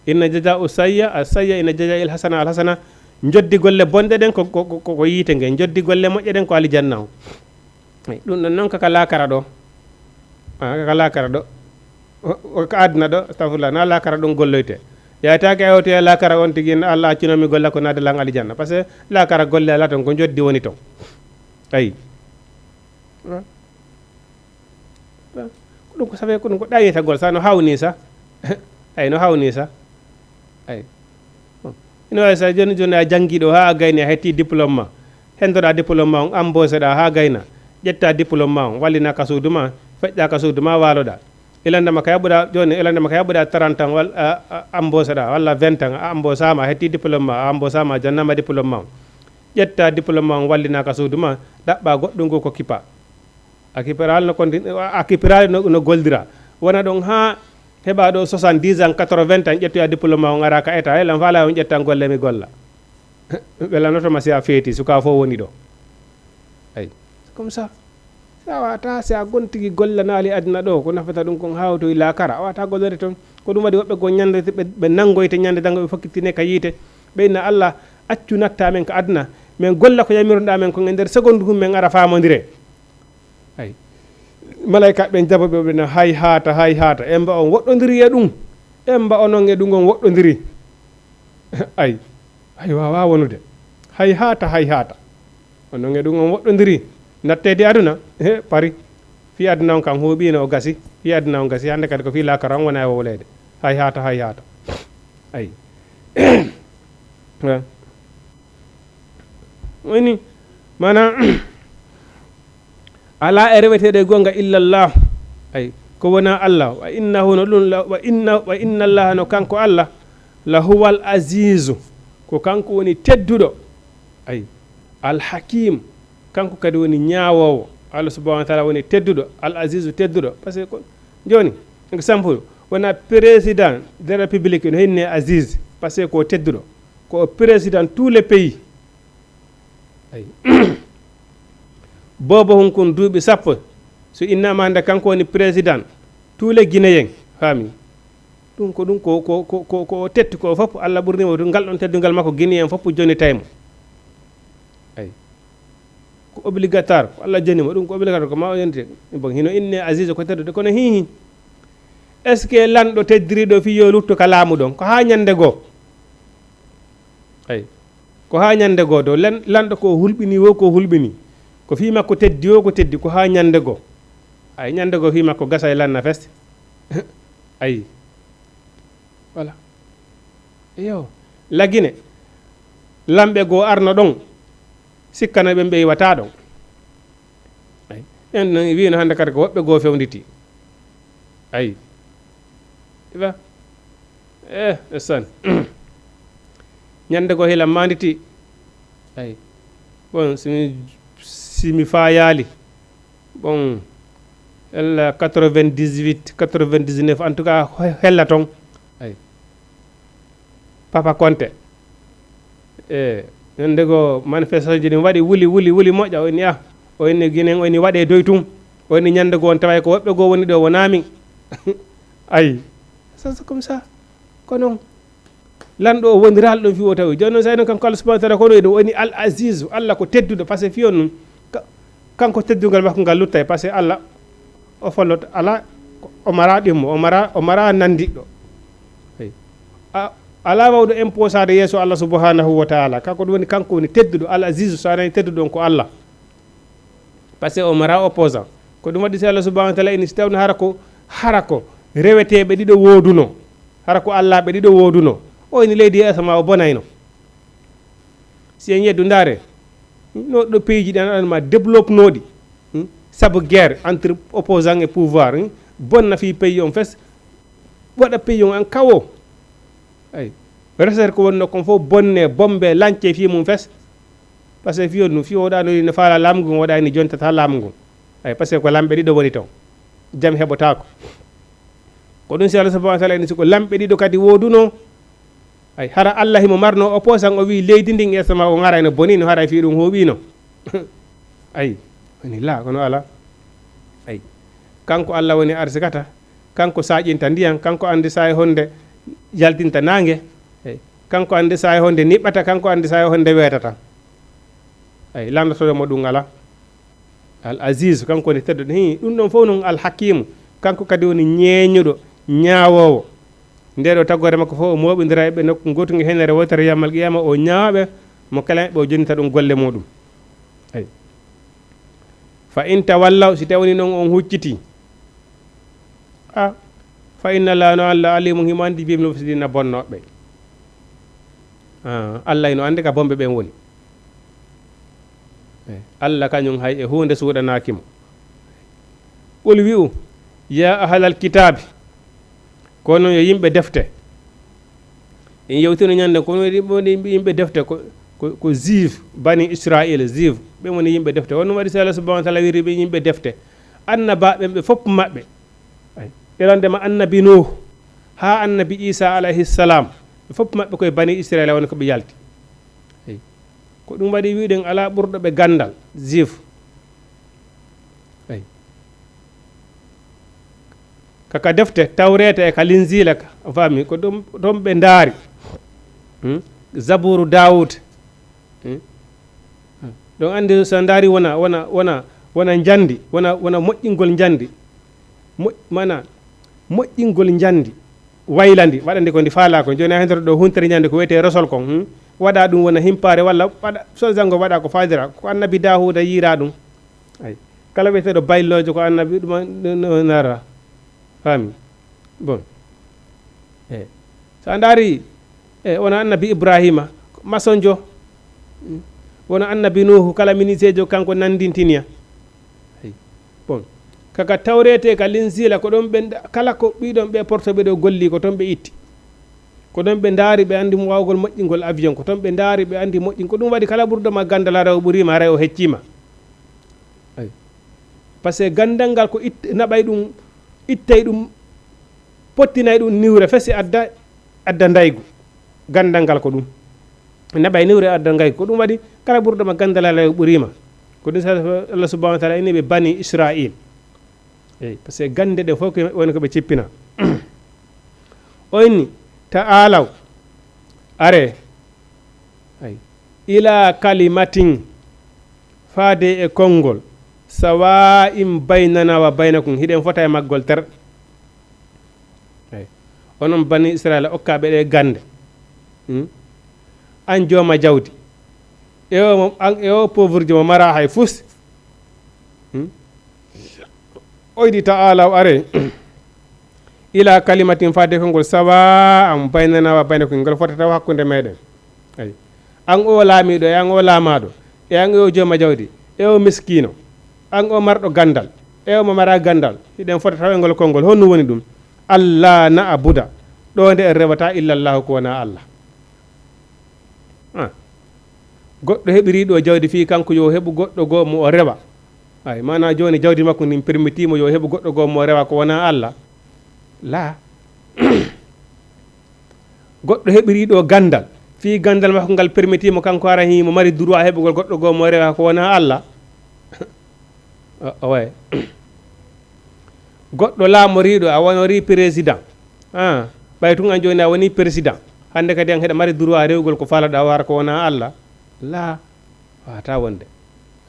Inna jaza u sayya, a sayya, inna jaza il hasana, al hasana. Njoddi golle bonɗe ɗen ko, ko, ko, ko yiite nge. Njoddi golle moƴƴe ɗen ko alijanna o. Ɗum ɗon noon kaka laakara ɗo. Ah, kaka laakara ɗo. O, o, ka aduna ɗo, astafurlah, na laakara ɗum golloyte. Yaytaake a hewtoya laakara on tigi, na Allah accunoo mi golla ko naada lan alijanna. Parce que laakara golle ala ton, ko njoddi woni ton. Ayi. Ko ɗum ko safe, ko ɗum ko ɗaynitagol sa no hawni sa. Ay, no hawni sa. Ay. Ina wawi sa joni joni a jangiɗo ha a gayni a hetti diplôme ma. Hentoɗa diplôme ma on, embauché ɗa ha gayna. Ƴetta diplôme ma on, wallina ka suudu ma, feƴƴa ka suudu ma, waloɗa. Ilandema ka yaɓuɗa joni, ilandema ka yaɓuɗa trente ans, wal, a, a, embauché ɗa, walla vingt ans, a embauché ma, a hetti diplôme ma, a embauché ma, jannama diplôme ma on. Ƴetta diplôme ma on, wallina ka suudu ma, ɗaɓɓa goɗɗum ngu ko kipa. A kipiraali no konti-, a kipiraali no, no goldira. Wona ɗon haa heɓa ɗo soixante-dix ans, quatre-vingts ans, ƴettoya diplôme ma on, ara ka état, "Hey, lan faala on ƴettan golle mi golla." Ɓe lanoto ma si a feeti, suka fof woni ɗo. Ay, c'est comme ça. Si a wata, si a gon tigi gollanaali aduna ɗo, ko nafata ɗum kon hawtoy laakara, a wata gollere ton. Ko ɗum waɗi woɓɓe goo ñande ɓe, ɓe nangoyte ñande dango ɓe fokkitine ka yiite. Ɓe inna Allah, accu natta men ka aduna, men golla ko yamiruɗa men kon e nder seconde hum men ara famondire. Ay. Malaika ɓen jabo ɓe, ɓe na, "Hay haata, hay haata. Emba on woɗɗondiri e ɗum. Emba onon e ɗum on woɗɗondiri." Ay. Ay, wawa wonude. Hay haata, hay haata. Onon e ɗum on woɗɗondiri. Nattede aduna, he, pari. Fi aduna on kan huuɓino o gasi. Fi aduna on gasi. Hande kadi ko fi lakara on wona e wowlede. Hay haata, hay haata. Ay. Eh. Woni, mana, ala e reweteɗo e gonga illallah. Ay, ko wona Allah. Wa innahu no ɗum la, wa inna, wa inna Allah no kanko Allah, la huwal azizu. Ko kanko woni tedduɗo. Ay, al hakim. Kanko kadi woni ñaawowo. Allah subhanahu wa ta'ala woni tedduɗo. Al azizu tedduɗo. Parce que ko, joni, exemple, wona président de la République no hinne aziz. Parce que ko tedduɗo. Ko o président tous les pays. Ay. Bobo hun kun duuɓi sappo. So innama hande kanko woni président. Tous les Guinéens. Faami. Ɗum ko, ɗum ko, ko, ko, ko, ko o tetti ko fof, Allah ɓurni mo ɗum, ngal ɗon teddungal makko, Guinéen fof joni taymo. Ay. Ko obligatoire, ko Allah joni mo, ɗum ko obligatoire, ko ma o yonti. Bon, hino inne Aziz ko teddude, kono hihi. Est-ce que lanɗo teddiriɗo fi yo lutto ka laamu ɗon? Ko haa ñande goo. Ay. Ko haa ñande goo ɗo, lan-, lanɗo ko hulɓini wo ko hulɓini. Ko fi makko teddi wo ko teddi, ko haa ñande goo. Ay, ñande goo fi makko gasa e lanna fes. Ay. Voilà. Iyo. Lagine. Lamɓe goo arno ɗon. Sikkana ɓen ɓe iwata ɗon. Ay. En no wiino hande kadi ko woɓɓe goo fewnditi. Ay. Iba. Eh, esan. Ñande goo hila manditi. Ay. Bon, si mi, si mi fayaali. Bon, elle quatre-vingt-dix-huit, quatre-vingt-dix-neuf, en tout cas, he-, hella ton. Ay. Papa Konte. E, ñande goo manifestation ji ɗin waɗi wuli, wuli, wuli moƴƴa. O inni, ah, o inni Guinée, o inni waɗe doy tun. O inni ñande goo on taway ko woɓɓe goo woni ɗo, wona min. Ay. Ça, c'est comme ça. Ko non. Lanɗo o wondiral ɗon fi o tawi. Jooni noon, so enen kanko Allah subhanahu wa ta'ala, kono eɗen woni Al Aziz, Allah ko tedduɗo, parce que fiyon ɗum, ka-, kanko teddungal makko ngal luttay, parce que Allah o folloto, ala, o mara ɗimmo, o mara, o mara nandiɗɗo. Hey. A, ala wawɗo imposade yeeso Allah subhanahu wa ta'ala. Kanko ɗum woni, kanko woni tedduɗo, Al Aziz, so a nani tedduɗo on ko Allah. Parce que o mara opposant. Ko ɗum waɗi si Allah subhanahu wa ta'ala ini si tawno hara ko, hara ko reweteeɓe ɗiɗo wooduno. Hara ko allaaɓe ɗiɗo wooduno. O ini leydi e asama o bonayno. Si en yeddu ndaare, no ɗo pays ji ɗan aɗan ma développe nooɗi. Hmm? Sabu guerre entre opposant et pouvoir, hmm? Bonna fii pays on fes. Waɗa pays on an kawo. Ay. Reseer ko wonno kon fof bonne, bombe, lance fii mum fes. Parce que fiyo ɗum, fiyo oɗa no, no faala laamu ngun, oɗa ni jontata laamu ngun. Ay, parce que ko lamɓe ɗiɗo woni ton. Jam heɓotaako. Ko ɗum si Allah subhanahu wa ta'ala ini si ko lamɓe ɗiɗo kadi wooduno. Ay, hara Allah himo marno opposant o wi leydi ndin e sama o ngara ene boni no hara fii ɗum huuɓino. Ay, woni la, kono ala. Ay. Kanko Allah woni arsikata. Kanko saaƴinta ndiyan, kanko andi saa'i honde yaltinta naange. Eyi. Kanko anndi saa'i honde niɓɓata, kanko anndi saa'i honde weetata. Eyi, lanndotooɗo mo ɗum alaa. Al Aziz, kanko woni tedduɗo. Hii, ɗum ɗon fof noon Al Hakimu, kanko kadi woni ñeeñuɗo, ñaawoowo. Nde ɗo tagore makko fof o mooɓindira e ɓe nokku gootunge heenere wootere yawmal qiyama, o ñaawa ɓe, mo kala ɓe o jonnita ɗum golle muɗum. Eyi. Fa in tawallaw, si tawni noon on hucciti, a, fa inna Allaha, no Allah, alimun, himo anndi bil mufsidina, bonnooɓe. A, Allah ino anndi ka bonɓe ɓen woni. Eyi, Allah kañum hay e huunde suuɗanaaki mo. Qul wi'u, ya ahlal kitaabi, kono yo yimɓe defte. En yewtino ñande, kono yimɓe, yimɓe defte ko, ko, ko juif, bani Israil, juif. Ɓe woni yimɓe defte. Wonno waɗi so Allah subhanahu wa taala wiri ɓe yimɓe defte. Annabaaɓe ɓe fof maɓɓe. Ay. Elande ma annabi Nuh, haa annabi Isa alayhi salam. Ɓe fof maɓɓe koye bani Israila woni ko ɓe yalti. Ay. Ko ɗum waɗi wi'uɗen alaa ɓurɗo ɓe ganndal, juif. Eyi. Ka, ka defte Tawreeta e ka Linjiila ka, a faami, ko ɗum, ɗum ɓe ndaari. Hmm? Zabuuru Daawuud. Hmm? Ɗon anndi so a ndaari wona, wona, wona, wona njandi, wona, wona moƴƴingol njandi. Mo-, maanaa, moƴƴingol njandi. Waylandi, waɗandi ko ndi faalaa kon. Jooni a hentoro ɗo huntere ñande ko wiyetee resol kon, hmm? Waɗa ɗum wona himpaare walla waɗa, so janngo waɗa ko faalira. Ko annabi Daawuda yiira ɗum. Ay. Kala wiyeteeɗo bayloojo ko annabi ɗum no, no, no nara. Faami? Bon. E. So a ndaari, e, wona annabi Ibrahima, masonjo. Hmm. Wona annabi Nuhu, kala miniseejo kanko nanndintiniya. Ay. Bon. Kaka Tawreeta e ka Linjiila ko ɗon ɓe nda-, kala ko ɓiɗon ɓe porto ɓe ɗo golli ko ton ɓe itti. Ko ɗon ɓe ndaari ɓe anndi mo waawgol moƴƴingol avion, ko ton ɓe ndaari ɓe anndi moƴƴin. Ko ɗum waɗi kala ɓurɗo ma ganndal haray o ɓuriima, haray o hecciima. Ay. Parce que ganndal ngal ko it-, naɓay ɗum, ittay ɗum, pottinay ɗum niwre fesi adda, adda ndaygu. Ganndal ngal ko ɗum. Naɓay niwre adda ngaygu. Ko ɗum waɗi kala ɓurɗo ma ganndal haray o ɓuriima. Ko ɗum sa Allah subhanahu wa taala inni ɓe bani Israil. Eyi, parce que gannde ɗe fof ko woni ko ɓe cippina. O inni, ta'aalaw, are, ay, ila kalimatin, faade e konngol, sawa'in baynana wa baynakum, hiɗen fota e maggol ter. Eyi, onon bani Israila okkaaɓe ɗe gannde. Hmm? An jooma jawdi. E o mo, an e o pauvre mo mara hay fus. Hmm? Oydi ta'aalaw are. Ila kalimatin faade konngol sawa'an baynana wa baynakum ngol fota taw hakkunde meɗen. Ay. An o laamiɗo, e an o laamaaɗo, e an o jooma jawdi, e o miskino, an o marɗo ganndal, e o mo mara ganndal, hiɗen fota taw e ngol konngol. Honno woni ɗum? Alla na abuda. Ɗo nde en rewata illa Allahu ko wona Allah. Ah. Goɗɗo heɓiriiɗo jawdi fii kanko yo heɓu goɗɗo goo mo o rewa. Ay, maanaa jooni jawdi makko ndin permitii mo yo heɓu goɗɗo goo mo o rewa ko wonaa Alla? Laa. Goɗɗo heɓiriiɗo ganndal, fii ganndal makko ngal permitii mo kanko hara himo mari droit heɓugol goɗɗo goo mo o rewa ko wonaa Alla? O, o way. Goɗɗo laamoriiɗo, a wonorii président. Ah, ɓay tun an jooni a wonii président. Hannde kadi an hiɗa mari droit rewugol ko faalaɗaa o hara ko wonaa Alla? Laa, waawataa wonde.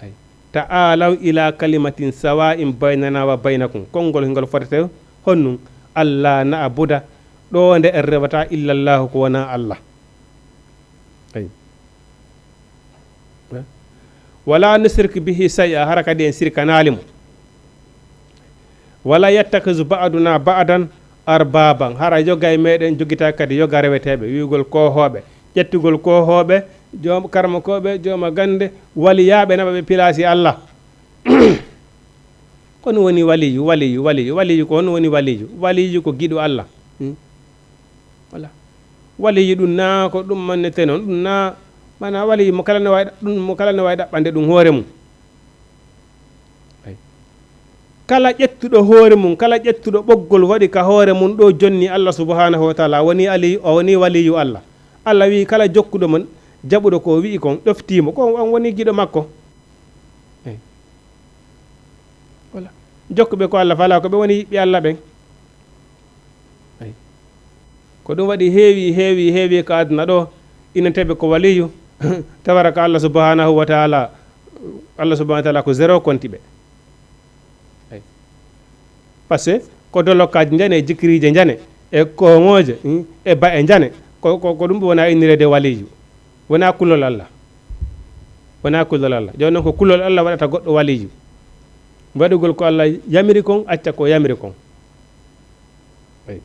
Ay. Ta'aalaw ila kalimatin sawa'in baynana wa baynakum. Konngol hingol fotete honnun? Alla na'buda. Ɗo nde en rewata illa Allahu ko wonaa Alla. Ay. Wala nushrik bihi shay'a, hara kadi en sirkanaali mo. Wala yattakizu ba'duna ba'dan arbaban, hara yoga e meɗen jogita kadi yoga reweteɓe, wi'ugol koohooɓe, ƴettugol koohooɓe, joom-, karmokooɓe, jooma gande, waliyaaɓe naɓa ɓe pilaasi Allah. Ko honɗun woni waliyu, waliyu, waliyu, waliyu ko honɗun woni waliyu? Waliyu ko giɗo Allah. Hmm? Wala. Waliyu ɗun na ko ɗun mannete non, ɗun na, mana waliyu mo kala ne wawi ɗa-, ɗun mo kala ne wawi ɗaɓɓande ɗun hoore mun. Ay. Kala ƴettuɗo hoore mun, kala ƴettuɗo ɓoggol waɗi ka hoore mun ɗo jonni Allah subhanahu wa ta'ala, woni aliyu, o woni waliyu Allah. Allah wi'i kala jokkuɗo mon, jaɓuɗo ko o wi'i kon, ɗoftii mo, ko on woni giɗo makko. Ay. Wala. Jokkuɓe ko Allah fala, ko ɓe woni yiɓɓe Allah ɓen. Ay. Ko ɗum waɗi heewi, heewi, heewi ka aduna ɗo, innanteeɓe ko waliyu, tabaraka Allah subhanahu wa ta'ala, Allah subhanahu wa ta'ala ko zéro konti ɓe. Eyi. Parce que ko dolokkaaji njane, e jikiriije njane, e kooŋooje, hmm, e ba'e njane, ko, ko, ko ɗum wona innireede waliyu. Wona kulol Allah. Wona kulol Allah. Jooni noon ko kulol Allah waɗata goɗɗo waliyu. Waɗugol ko Allah yamiri kon, acca ko yamiri kon. Eyi.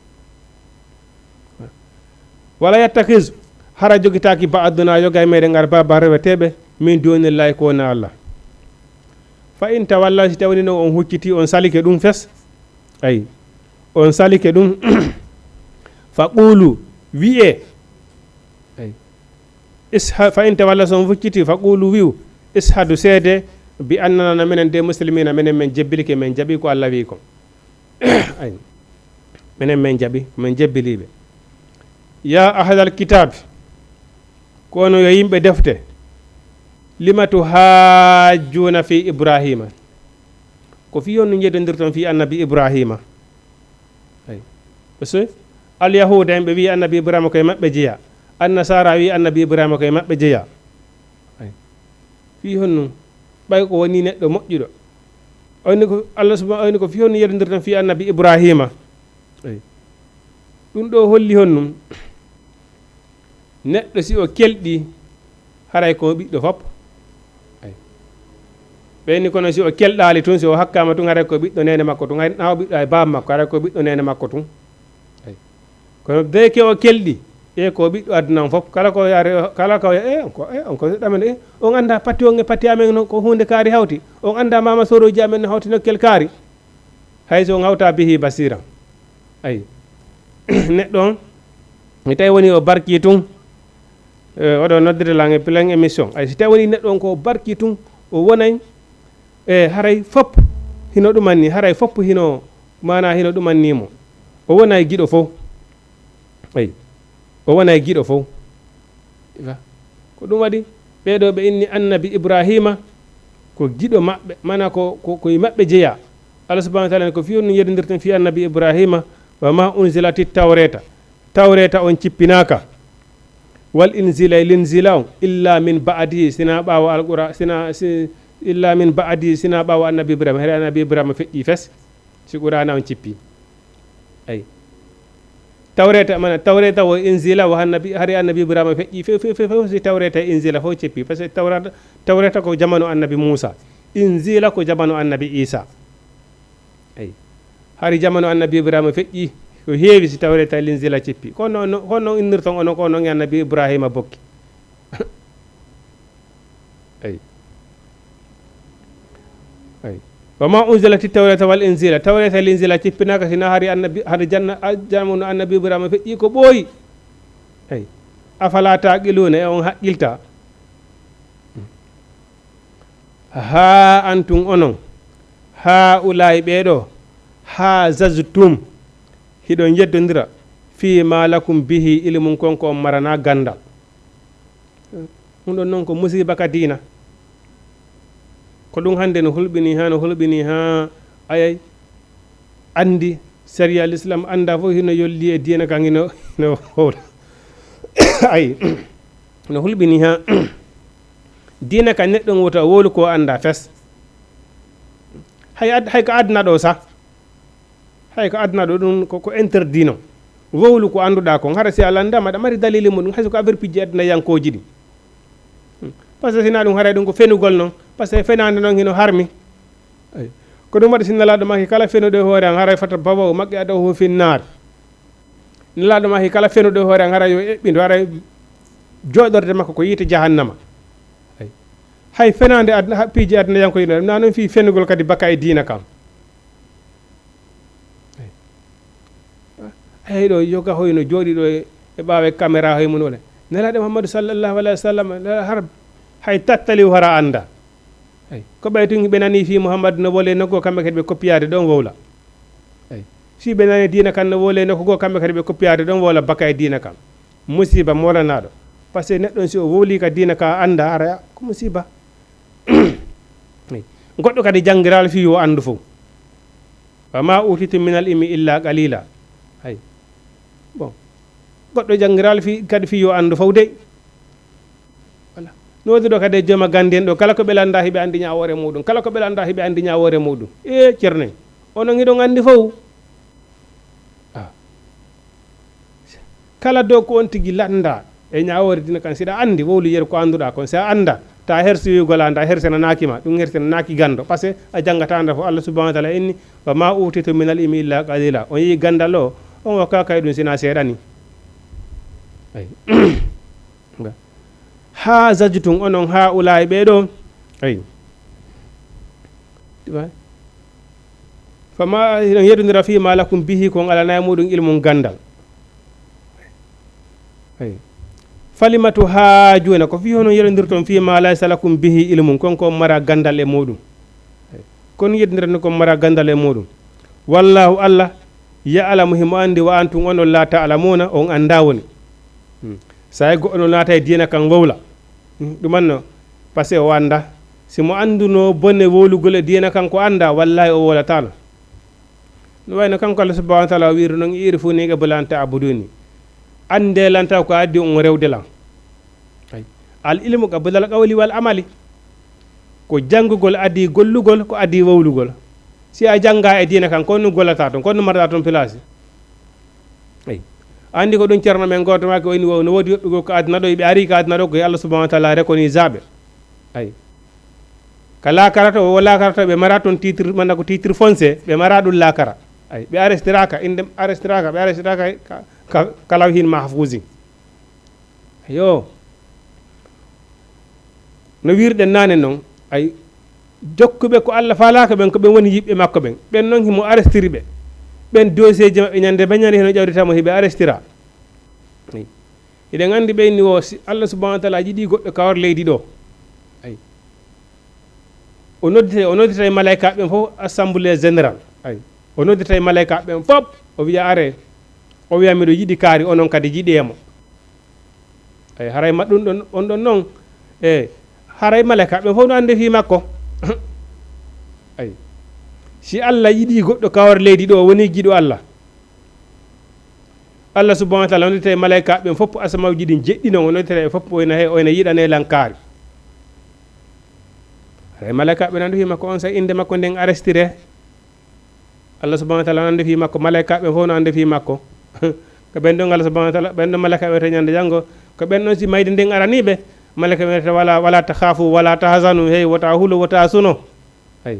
Wala yattakhidh, hara jogitaaki ba'duna, yoga e meɗen, arbaba, reweteeɓe, min dunillahi, ko wona Allah. Fa in tawallaw, si tawni noon on hucciti, on salike ɗum fes. Eyi. On salike ɗum. Fa qulu, wi'e. Eyi. Isha-, fa in tawallaw, so on hucciti, fa qulu, wi'u, ishhadu, seede, bi annana, minen de muslimina, minen min jebbilike, min jaɓi ko Allah wi'i kon. Ay. Minen min jaɓi, min jebbiliiɓe. Ya ahlal kitaabi, ko onon yo yimɓe defte, lima tuhajjuna fi Ibrahima. Ko fii honno njedondirton fii annabi Ibrahima? Ay. Parce que Alyahuuda en ɓe wi'i annabi Ibrahima ko e maɓɓe jeyaa. Annasara wi'i annabi Ibrahima ko e maɓɓe jeyaa. Ay. Fii honno? Ɓay ko woni neɗɗo moƴƴuɗo. Oyni ko Allah subhanahu, oyni ko fii honno yedondirton fii annabi Ibrahima. Ay. Ɗum ɗo holli honno? Neɗɗo si o kelɗi, haray ko ɓiɗɗo fop. Ay. Ɓeyni kono si o kelɗaali tun, si o hakkaama tun, haray ko ɓiɗɗo neene makko tun. Hay na o ɓiɗɗo ay baaba makko, haray ko ɓiɗɗo neene makko tun. Ay. Kono dey ke o kelɗi, e ko ɓiɗɗo aduna on fop. Kala ko yaare, kala ko, e, on ko, e, on ko ɗamen, e, on anndaa pati on e pati amen no ko huunde kaari hawti. On anndaa maama sorooji amen no hawti nokkel kaari. Hay so on hawta bihi basira. Ay. Neɗɗo on, mi tawi woni o barki tun, e, oɗo noddire lan e plein émission. Ay, si tawi woni neɗɗo on ko o barki tun, o wonay, e, haray fop hino ɗumanni, haray fop hino, maana hino ɗumanni mo. O wonay giɗo fof. Ay. O wonay giɗo fof. Ifa. Ko ɗum waɗi, ɓee ɗoo ɓe inni annabi Ibrahima ko giɗo maɓɓe, maana ko, ko, ko e maɓɓe jeyaa. Allah subhanahu wa ta'ala ko fii on yedondirten fii annabi Ibrahima, wa ma unzilati tawreta. Tawreta on cippinaaka. Wal inzila, linzila on, illa min ba'di, sina ɓaawo alqura, sina, si, illa min ba'di, sina ɓaawo annabi Ibrahima. Hari annabi Ibrahima feƴƴi fes. Si Qur'aana on cippi. Ay. Tawreeta, mana, Tawreeta wo Injiila wo annabi, hari annabi Ibrahima feƴƴi fe-, fe-, fe-, fe-, si Tawreeta e Injiila fof cippi. Parce que Tawreeta, Tawreeta ko jamanu annabi Muusa. Injiila ko jamanu annabi Iisa. Ay. Hari jamanu annabi Ibrahima feƴƴi, ko heewi si Tawreeta e Linjiila cippi. Kono no, kono innirton onon ko onon e annabi Ibrahima bokki. Ay. Ay. Wa ma unzilati tawrata wal inzila. Tawrata e Linjiila cippinaaka sina hari annabi, hari janna, a-, jamanu annabi Ibrahima feƴƴi ko ɓooyi. Ay. Afala taqiluna, e on haqqilta? Ha antum onon, haa'ulaa'i ɓee ɗoo, hazaztum, hiɗon yeddondira, fii ma lakum bihi ilmun, kon ko on maranaa ganndal. Ɗum ɗon noon ko musiiba ka diina. Ko ɗum hannde no hulɓinii haa, no hulɓinii haa, ayay, anndi sariya l'islam annda fof hino yolli e diina kan hino, hino howla. Ay, no hulɓinii haa diina kan neɗɗo on wota wowlu ko annda fes. Hay ad-, hay ko aduna ɗo sah. Hay ko aduna ɗo ɗum ko, ko interdit non. Wowlu ko annduɗaa kon. Hara si a lanndaama aɗa mari dalili muɗum, hay so ko affaire pijji aduna yankooji ɗi. Hmm. Parce que si na ɗum haray ɗum ko fenugol non. Parce que fenaande non hino harmi. Ay. Ko ɗum waɗi si Nelaaɗo maaki kala fenuɗo e hoore an haray fata bawa o maqqi adaw ho finnaar. Nelaaɗo maaki kala fenuɗo e hoore an haray yo eɓɓindo haray jooɗorde makko ko yiite jahannama. Ay. Hay fenaande aduna, ha, piiji aduna yankooji ɗo, na non fii fenugol kadi baka e diina kam. Ay, ɗo yoga hoyno jooɗi ɗo e, e ɓaawe caméra hoy mun wala. Nelaaɗo Muhammadu sallallahu alaihi wasallam, nela har hay tattali o hara annda. Ay, ko ɓay tun ɓe nani fii Muhammadu no wole nokku kamɓe kadi ɓe koppiyaade ɗon wowla. Ay, si ɓe nani diina kan no wole nokku goo kamɓe kadi ɓe koppiyaade ɗon wowla baka e diina kan. Musiba molanaaɗo. Parce que neɗɗo on si o wowli ka diina ka annda hara ko musiba. Ay, goɗɗo kadi janngiral fii o anndu fof. Wa ma utitum minal ilmi illa qalila. Hay. Bon. Goɗɗo janngiral fi kadi fi yo anndu fof dey. Voilà. No wodi ɗo kadi e jooma gannde en ɗo, kala ko ɓe lannda hiɓe anndi ñaawoore muɗum, kala ko ɓe lannda hiɓe anndi ñaawoore muɗum. E ceerno en, onon hiɗon anndi fof. Ah. Kala dow ko on tigi lannda e ñaawoore diina kan, siɗa anndi, wowlu yeru ko annduɗa kon. Si a annda, ta hersi wi'ugol a annda, hersinanaaki ma, ɗum hersinanaaki ganndo. Parce que a janngata annda fof, Allah subhanahu wa taala inni, "Wa ma utitu min al ilmi illa qalila." On yii ganndal o, on hokkaaka e ɗum sina seeɗani. Ay. Nga. Ha zajtum onon ha ulaayi ɓee ɗoo. Ay. Ɗi waay. Fama hiɗon yeɗondira fi ma lakum bihi ko on alana e muɗum ilmun ganndal. Ay. Falima tuhajjuna, ko fi hono yeɗondirton fi ma laysa lakum bihi ilmun, kon ko on mara ganndal e muɗum. Ay. Kon yeɗondirton ko on mara ganndal e muɗum. Wallahu Allah, ya'lamu himo anndi, wa antum onon la ta'lamuna, on annda woni. Hmm. Sa e goɗɗo no naata e diina kan wowla. Hmm, ɗum anno, parce que o annda. Si mo annduno bone wowlugol e diina kan ko annda, wallahi o wowlatano. No wayno kanko Allah subhanahu wa taala o wiiri noon, "I'rifuni qabla an ta'buduni." Annde lan taw ko addi on rewde lan. Ay. Al ilmu qabla al qawli wal amali. Ko janngugol addi gollugol, ko addi wowlugol. Si a jannga e diina kan, ko on gollata toon, ko on marata toon place. Ay. Anndi ko ɗum ceerno men gooto maaki o inni, wo-, no woodi yoɓɓe goo ko aduna ɗo, ɓe ari ko aduna ɗo, ko Allah subhanahu wa taala reconnaissable. Ay. Ka laakara to, wo laakara to, ɓe mara toon titre, manda ko titre foncier, ɓe mara ɗum laakara. Ay. Ɓe arrestiraaka, innde arrestiraaka, ɓe arrestiraaka ka, ka, ka lawhin mahfuusin. Yo. No wiirɗen naane noon, ay, jokkuɓe ko Allah faalaaka ɓen, ko ɓen woni yiɓɓe makko ɓen. Ɓen noon himo arrestiri ɓe. Ɓen dossier ji maɓɓe ñande be ñande hino ƴawritamo hiɓe arrestira. Ay. Hiɗen anndi ɓe inni o, si Allah subhanahu wa taala yiɗi goɗɗo kawar leydi ɗo. Ay. O nodditay, o nodditay malaykaaɓe ɓen fof assemblée générale. Ay. O nodditay malaykaaɓe ɓen fof, o wiya, "Are." O wiya, "Miɗo yiɗi kaari, onon kadi yiɗi e mo." Ay, haray ma ɗum ɗon, on ɗon noon. E, haray malaykaaɓe ɓen fof no anndi fii makko. Ay. Si Allah yiɗi goɗɗo kawar leydi ɗo, woni giɗo Allah. Allah subhanahu wa taala nodditay malaykaaɓe ɓen fof, asamawji ɗin jeɗɗi noon, o nodditay ɓe fof, o ina he-, o ina yiɗanee lan kaari. Haray malaykaaɓe ɓen anndi fii makko, on saa'i innde makko nden arrestire. Allah subhanahu wa taala no anndi fii makko, malaykaaɓe ɓen fof no anndi fii makko. Ko ɓen ɗon Allah subhanahu wa taala, ɓen ɗon malaykaaɓe wiyata ñande janngo, ko ɓen ɗon si mayde nden aranii ɓe, malaykaaɓe wiyata, "Wala, wala takhafu, wala tahzanu, hey, wota hulo, wota suno." Ay.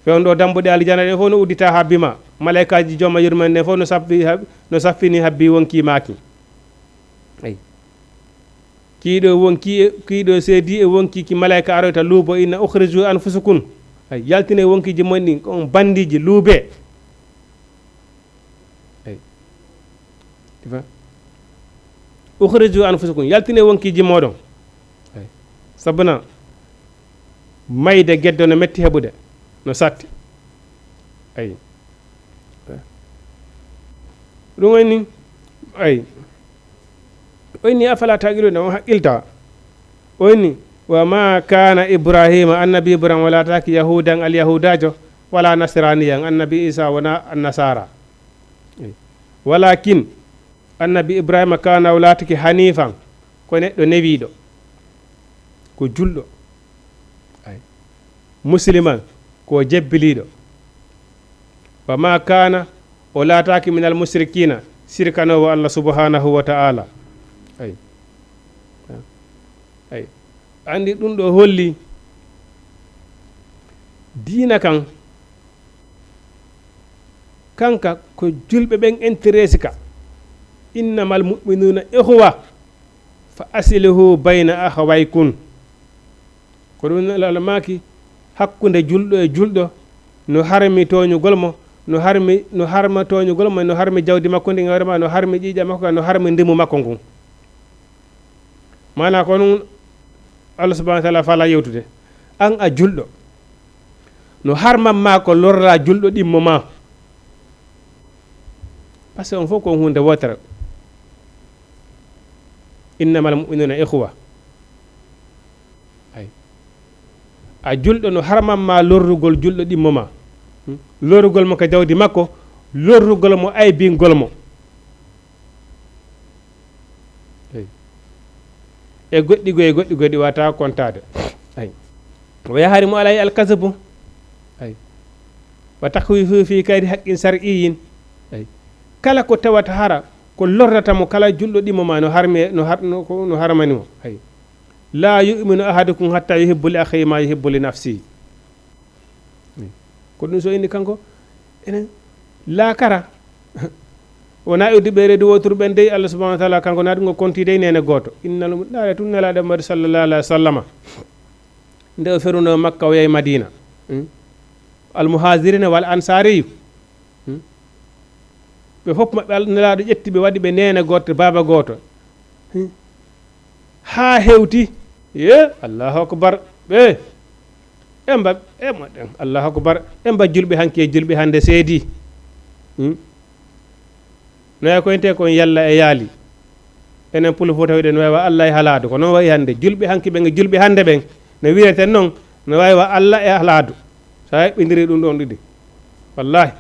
Fewndo dambuɗe aljana ɗen fof no uddita habbi ma. Malaykaaji jooma yurmande ɗen fof no saffi hab-, no saffini habbi wonkii maaki. Ay. Kiiɗo wonkii e, kiiɗo seedi e wonkii ki malayka aroyta luubo inna ukhriju anfusakum. Ay, yaltine wonkiiji mon ɗin, ko on bandiiji, luube. Ay. Ifa. Ukhriju anfusakum, yaltine wonkiiji mooɗon. Ay. Sabuna mayde geddo no metti heɓude, no satti. Ay. Ɗum woni, ay. O inni, "Afala taqiluna?" On haqqilta. O inni, "Wa ma kana Ibrahima, annabi Ibrahima wala taki yahudan, al yahudajo, wala nasraniyan, annabi Isa wona annasara. Walakin, annabi Ibrahima kana o latiki hanifan, ko neɗɗo newiɗo, ko julɗo." Ay. Musliman, ko o jebbiliiɗo. Wa ma kana, o laataaki minal mushrikina, sirkanoowo Allah subhanahu wa ta'ala. Ay. Ay. Anndi ɗum ɗo holli diina kan, kanka ko julɓe ɓen intéresse ka. Innamal mu'minuna ikhwa, fa aslihu bayna akhawaykum. Ko ɗum Nulaaɗo maaki, hakkunde julɗo e julɗo, no harmi tooñugol mo, no harmi, no harma tooñugol mo, no harmi jawdi makko ndin e hoore ma, no harmi ƴiiƴam makko kan, no harmi ndimu makko ngun. Maanaa ko ɗum Allah subhanahu wa taala faalaa yewtude. An a julɗo, no harman ma ko lorra julɗo ɗimmo ma. Parce que on fof ko on huunde wootere. Innamal mu'minuna ikhwa. Ay. A julɗo no harman ma lorrugol julɗo ɗimmo ma. Hmm? Lorrugol mo ka jawdi makko, lorrugol mo aybingol mo. E goɗɗi goy, goɗɗi goy ɗi wata kontaade. Ay. Wa yahrimu alayhi alkazabu. Ay. Wa takhwifu fi kayri haqqin shar'iyyin. Ay. Kala ko tawata hara, ko lorrata mo, kala julɗo ɗimo ma no harmi, no har-, no, ko, no harmani mo. Ay. La yu'minu ahadukum hatta yuhibbu li akhihi ma yuhibbu li nafsihi. Ko ɗum so inni kanko, enen laakara. Wona e uddiɓe reedu woturu ɓen dey, Allah subhanahu wa taala kanko na ɗum o konti dey nene gooto. Innal mu-, ndaare tun nelaaɗo Muhammadu sallallahu alaihi wa sallama. Nde o feruno Makka, o yahi Madina. Hmm? Al muhajirina wal ansariyu. Hmm? Ɓe fof maɓɓe, Al-, nelaaɗo ƴetti ɓe, waɗi ɓe nene gooto, baaba gooto. Hmm? Haa hewti. Ye, Allahu akbar. Ɓe, ɓe mba, ɓe mo-, Allahu akbar. Ɓe mba julɓe hanki e julɓe hannde seedi. Hmm? No e ko ente kon yalla e yaali. Enen Pullo Fuuta wiɗen no wawi wa Allah e halaadu. Ko noon wayi hannde. Julɓe hanki ɓen e julɓe hannde ɓen. No wiyeten noon, no wawi wa Allah e halaadu. So a eɓɓindiri ɗum ɗon ɗiɗi. Wallahi.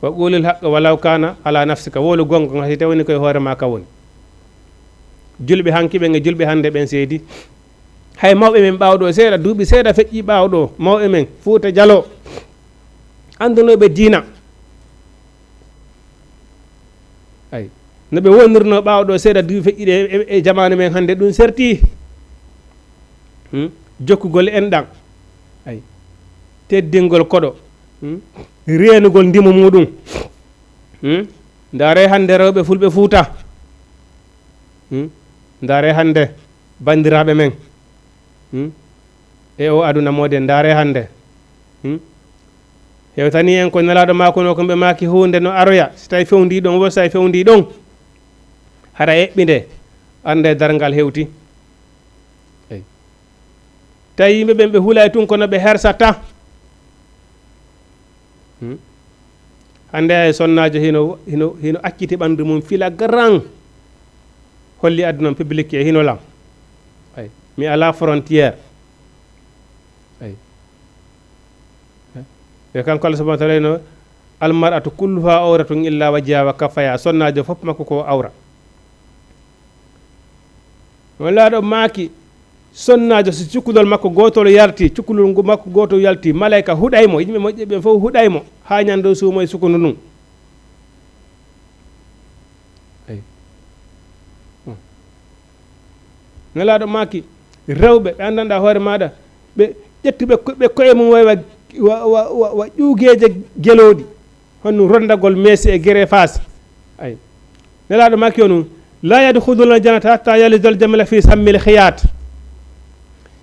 Wa qulil haqqa walaw kana ala nafsika. Wowlu gonga, ngam si tawni koye hoore ma ka woni. Julɓe hanki ɓen e julɓe hannde ɓen seedi. Hay mawɓe men ɓaawo ɗo seeɗa, duuɓi seeɗa feƴƴi ɓaawo ɗo, mawɓe men, Fuuta Jaloo, anndunooɓe diina. Ay, no ɓe wonirno ɓaawo ɗo seeɗa duuɓi feƴƴiɗe e, e, e jamaanu men hannde, ɗum serti. Hmm? Jokkugol enɗan. Ay, teddingol koɗo. Hmm? Reenugol ndimo muɗum. Hmm? Ndaare hannde rewɓe fulɓe Fuuta. Hmm? Ndaare hannde banndiraaɓe men. Hmm? E o aduna moden, ndaare hannde. Hmm? Hewtani en ko Nelaaɗo maakuno, ko ɓe maaki huunde no aroya, si tawi fewndi ɗon, wo si tawi fewndi ɗon. Hara eɓɓi nde, annde darngal hewti. Eyi. Tawi yimɓe ɓen ɓe hulay tun, kono ɓe hersata. Hmm? Hannde ay sonnaajo hino, hino, hino acciti ɓanndu mum fila garan. Holli aduna public e hino lan. Ay, mi ala frontière. Ay. E kanko Allah subhanahu wa ta'ala no, "Al mar'atu kulluha awratun illa wajha wa kaffaya." Sonnaajo fof makko ko awra. Nelaaɗo maaki, sonnaajo, so cukalel makko gootol yalti, cukalel ngu makko gootol yalti, malayka huɗay mo, yimɓe moƴƴe ɓen fof huɗay mo, haa ñande o suumo e sukundu ndun. Eyi. Hmm. Nelaaɗo maaki, rewɓe ɓe anndanɗaa hoore maaɗa, ɓe ƴettuɓe ko-, ɓe koye mum way wa, wa, wa, wa, wa ƴuugeeje gelooɗi. Honno rondagol meesi e gerefaasi. Ay. Nelaaɗo maaki o ɗum, "La yadkhuluna al-jannata hatta yalija al-jamalu fi sammil khiyaat."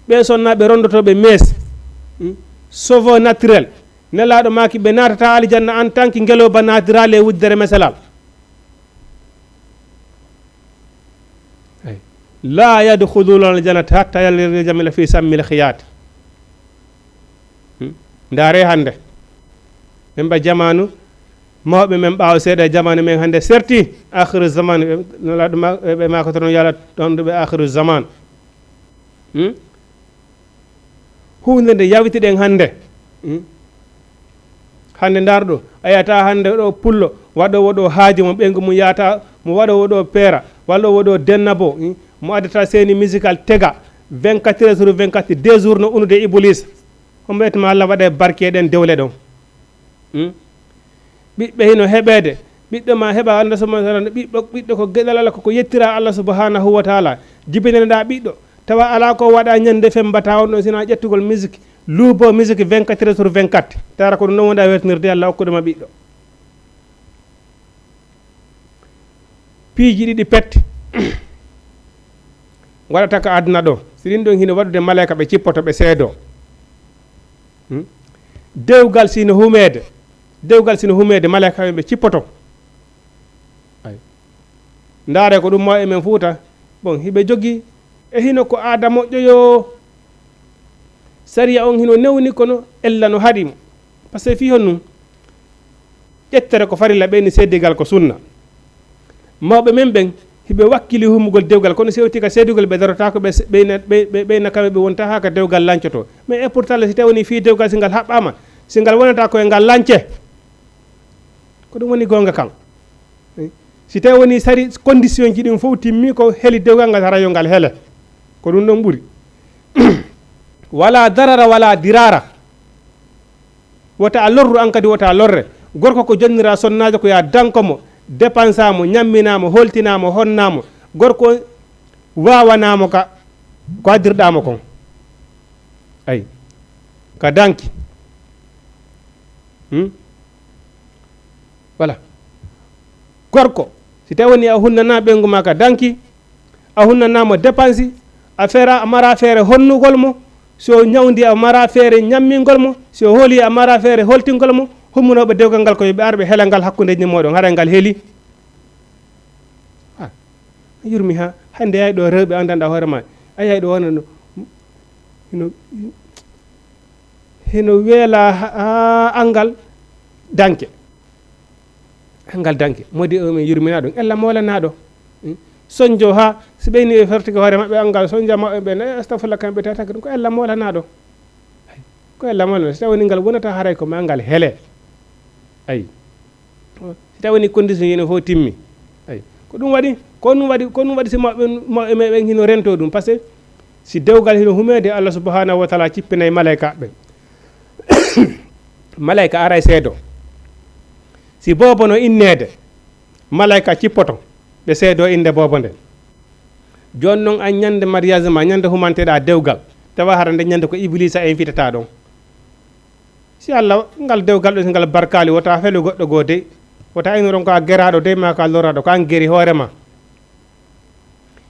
Ɓe sonnaaɓe rondotooɓe meesi. Hmm? Cheveux naturel. Nelaaɗo maaki ɓe naatata aljanna en tant que ngelooba naatiraali e wuddere meselal. Ay. "La yadkhuluna al-jannata hatta yalija al-jamalu fi sammil khiyaat." Hmm? Ndaare hannde. Ɓe mba jamaanu, mawɓe men ɓaawo seeɗa e jamaanu men hannde serti. Akhiru zaman, ɓe, Nelaaɗo ma-, ɓe maaka toon yala ɗon ɗo ɓe akhiru zaman. Hmm? Huunde nde yawitiɗen hannde. Hmm? Hannde ndaar ɗo, a yiyata hannde ɗo pullo, waɗoowo ɗo haaju mo ɓeyngu mum yahata, mo waɗoowo ɗo peera, walla o waɗoowo dennabo, hmm? Mo addata seeni musical tega, vingt-quatre heures sur vingt-quatre, deux jours no unude Iblis. Hombo etma Allah waɗa e barke e ɗen dewle ɗon? Hmm? Ɓiɓɓe hino heɓeede. Ɓiɗɗo ma heɓa Allah subhanahu wa ta'ala, ɓiɗɗo, ɓiɗɗo ko geɗal Allah, ko, ko yettira Allah subhanahu wa ta'ala. Jibinanɗa ɓiɗɗo, tawa ala ko waɗa ñande fembata on ɗon, sina ƴettugol musique, luubo musique vingt-quatre heures sur vingt-quatre. Tara ko ɗum ɗon wonda weltinirde Allah okkude ma ɓiɗɗo. Piiji ɗiɗi pet waɗata ka aduna ɗo. Si ɗin ɗon hino waɗude malayka ɓe cippoto ɓe seedo. Hmm? Dewgal sino humeede. Dewgal sino humeede, malayka ɓe cippoto. Ay. Ndaare ko ɗum mawɓe men Fuuta. Bon, hiɓe jogi e hino ko aada moƴƴo yo. Sariya on hino newni kono ella no haɗi mo. Parce que fii honɗum? Ƴettere ko farilla, ɓeyni seedigal ko sunna. Mawɓe men ɓen, hiɓe wakkili humugol dewgal, kono si hewti ka seedugol, ɓe darotaako, ɓe se-, ɓeyna, ɓe, ɓe, ɓeyna kamɓe, ɓe wonta haa ka dewgal lancoto. Mais e pourtant, si tawni fii dewgal, si ngal haɓɓaama, si ngal wonata ko e ngal lance, ko ɗum woni goonga kan. Eh, Si tawi woni sari condition ji ɗin fof timmi, ko heli dewgal ngal, hara yo ngal hele. Ko ɗum ɗon ɓuri. Wala darara wala dirara. Wota a lorru an kadi, wota a lorre. Gorko ko jonnira sonnaajo, ko ya danko mo, dépensa mo, ñammina mo, holtina mo, honna mo. Gorko wawana mo ka, ko addirɗa mo kon. Ay. Ka danki. Hmm? Voilà. Gorko, si tawi woni a hunnana ɓeyngu ma ka danki, a hunnana mo dépense, a feera, a mara feere honnugol mo, si o ñawndi a mara feere ñammingol mo, si o hooli a mara feere holtingol mo, hummunooɓe dewgal ngal ko yo ɓe ar ɓe hela ngal hakkundeji mooɗon, haray ngal heli. Ah, yurmi ha, hannde yaay ɗo rewɓe anndanɗa hoore ma, a yaay ɗo wona no, no, hino weela ha, ha angal danke. Angal danke. Modi o men yurmina ɗum. Ella moolanaɗo. Hmm? Sonjo ha, si ɓeyni e fertude hoore maɓɓe angal, sonja maɓɓe ɓen, eh, astafurlah, kamɓe tawata ko ɗum ko ella moolanaɗo. Ay, ko ella moolanaɗo. Si tawi woni ngal wonata haray ko ma ngal hele. Ay. Si tawi woni condition yino fof timmi. Ay. Ko ɗum waɗi, ko ɗum waɗi, ko ɗum waɗi si mawɓe, mawɓe meɗen hino rento ɗum. Parce que si dewgal hino humeede, Allah subhanahu wa taala cippinay malayka ɓen. Malayka aray seedo. Si boobo no inneede, malayka cippoto, ɓe seedo innde boobo nden. Jooni non an ñande mariage ma, ñande humanteɗa dewgal, tawa hara nde ñande ko Iblisa en fitata ɗon. Si Allah, ngal dewgal ɗo, si ngal barkaali, wota felu goɗɗo goo dey. Wota inoron ko a geraɗo dey, ma ko a loraɗo, ko an geri hoore ma.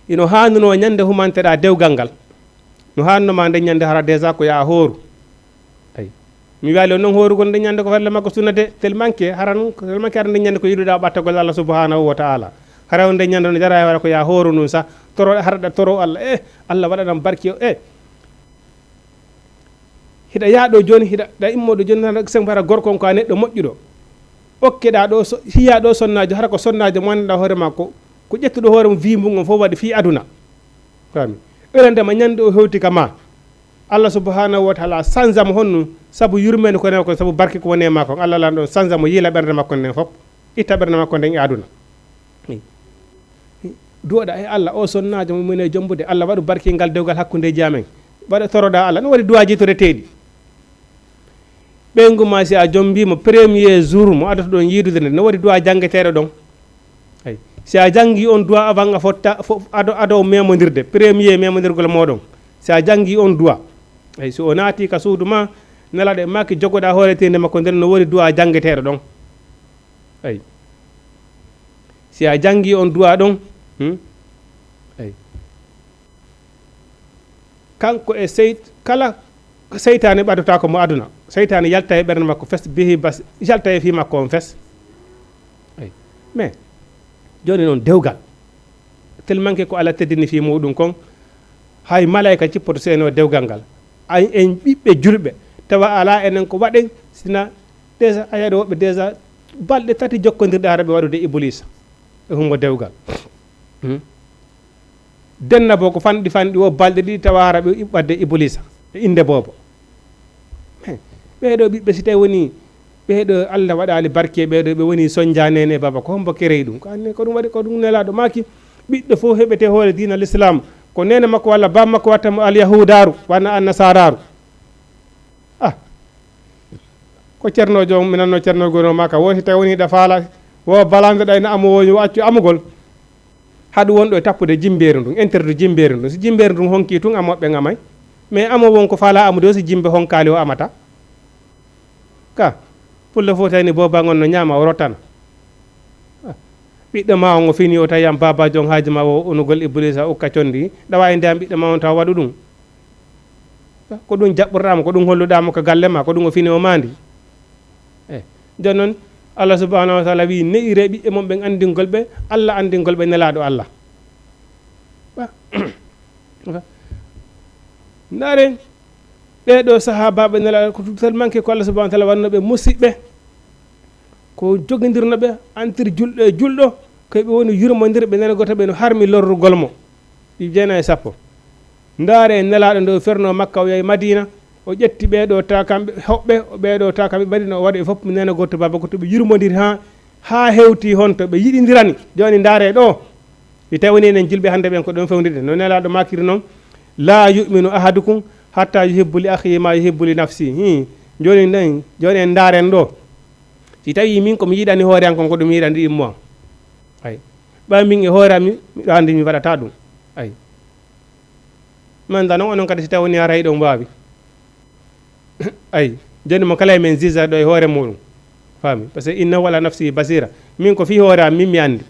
Ino haanunoo ñande humanteɗaa dewgal ngal. No haanunoo ma nde ñande hara déjà ko yaa hooru. Ay. Mi wiyaali on noon hoorugol nde ñande ko farilla makko sunna de, tellement que hara nun, tellement que hara nde ñande ko yiɗuɗaa ɓattagol Allah subhanahu wa ta'ala. Hara on nde ñande no jara hara ko yaa hooru nun sa. Toro, hara ɗa toro Allah. Eh, Allah waɗanan barki o. Eh. Hiɗa yaha ɗo jooni, hiɗa, ɗa immo ɗo jooni, tan rek sembo hara gorko on ko a neɗɗo moƴƴuɗo. Okkeɗaa ɗo, so, hiya ɗo sonnaajo, hara ko sonnaajo mo annduɗaa hoore maa ko, ko ƴettuɗo hoore mum fii mum on fof waɗi fii aduna. Faami? Ɓerende ma ñande o hewti ka ma. Allah subhanahu wa ta'ala sanza mo honno, sabu yurmeende ko rewa kon, sabu barke ko woni e maa kon. Allah lan ɗon sanza mo, yiila ɓernde makko nden fof. Itta ɓernde makko nden e aduna. Duwoɗaa e Allah, o sonnaajo mo minen e jombude. Allah waɗu barkingal dewgal hakkundeeji amen. Waɗa toroɗaa Allah. No waɗi duwaaji toreteeɗi. Ɓeyngu ma si a jombiimo premier jour mo adotoɗon yiidude nde, no waɗi duwaa janngeteeɗo ɗon. Ay. Si a janngi on duwaa avant a fotta, fo-, ado, ado memondirde, premier memondirgol mooɗon. Si a janngi on duwaa. Ay, si o naati ka suudu ma, nelaɗo e maaki jogoɗaa hoore tende makko nden no waɗi duwaa janngeteeɗo ɗon. Ay. Si a janngi on duwaa ɗon, hmm? Ay. Kanko e seyt-, kala ko seytaane ɓadotaako mo aduna. Seytaane yalta e ɓernde makko fes, bihi bas, yalta e fii makko on fes. Ay. Mais, jooni noon dewgal. Tellement que ko Allah teddini fii muuɗum kon, hay malayka cippoto seenoo dewgal ngal. Ay, en ɓiɓɓe julɓe, tawa alaa enen ko waɗen, sina déjà, a yaɗo woɓɓe déjà balɗe tati jokkondirɗe hara ɓe waɗude Ibuliisa. E humbo dewgal. Hmm? Denna bo ko fanɗi fanɗi wo balɗe ɗiɗi tawa hara ɓe iɓɓadde Ibuliisa. E innde boobo. He, ɓeeɗo ɓiɓɓe si tawi woni, ɓeeɗo Allah waɗaali barke, ɓeeɗo ɓe woni sonja neene e baaba, ko hombo kerey ɗum? Ko anne, ko ɗum waɗi, ko ɗum nelaaɗo maaki, ɓiɗɗo fof heɓete hoore diina l'islam, ko neene makko walla baaba makko watta mo alyahudaaru, wanaa annasaraaru. Ah, ko Cerno joom, mi nanno Cerno gono maaka, wo si tawi woni hiɗa faala, wo balande ɗa ina amo woni, wo accu amugol. Haɗu wonɗo e tappude jimbeeru ndun, interdit jimbeeru ndun. Si jimbeeru ndun honki tun, amoɓe ngamay. Mais amo won ko faala amude o, si jimbe honkaali o amata. Ka, pulle fof tawni booba ngon no ñaama, o rottana. Ah, ɓiɗɗo ma on o fini o tawi an baabajo on haaju ma o unugol Ibuliisa ukka condi. Ɗawa e nde an ɓiɗɗo ma on tawa waɗu ɗum. Ko ɗum jaɓɓorɗaa mo, ko ɗum holluɗaa mo ka galle ma, ko ɗum o fini o maandi. Eh, jooni noon, Allah subhanahu wa taala wi'i, ne'iree ɓiɓɓe mon ɓen anndingol ɓe Allah, anndingol ɓe Nelaaɗo Allah. Ba-, ba-, ndaaren, ɓee ɗoo sahaabaaɓe Nelaaɗo, ko tellement que ko Allah subhanahu wa taala waɗno ɓe musiɓɓe, ko jogindirno ɓe entre julɗo e julɗo, ko ɓe woni yurmondirɓe, nene gooto ɓe no harmi lorrugol mo. Ɗi jeenayi e sappo. Ndaare Nelaaɗo nde o fernoo Makka, o yahi Madiina, o ƴetti ɓee ɗoo ta kamɓe hoɓɓe, o ɓee ɗoo ta kamɓe Madiina, o waɗi e fof nene gooto, baaba gooto, ɓe yurmondiri haa, haa hewti honto ɓe yiɗindirani. Jooni ndaare ɗo, si tawi woni enen julɓe hannde ɓen ko ɗon fewndide. No Nelaaɗo maakiri noon, "La yu'minu ahadukum hatta yuhibbu li akhihi ma yuhibbu li nafsihi." Hi, jooni nden, jooni en ndaaren ɗo. Si tawi min ko mi yiɗani hoore an kon, ko ɗum yiɗani immo am. Ay. Ɓay min e hoore am, mi, miɗo anndi mi waɗata ɗum. Ay. Mi anndaa noon onon kadi si tawi woni haray ɗon waawi. Ay, jooni mo kala e men juge ɗo e hoore muɗum. Faami? Parce que innahu ala nafsihi basira. Min ko fii hoore am, min mi anndi.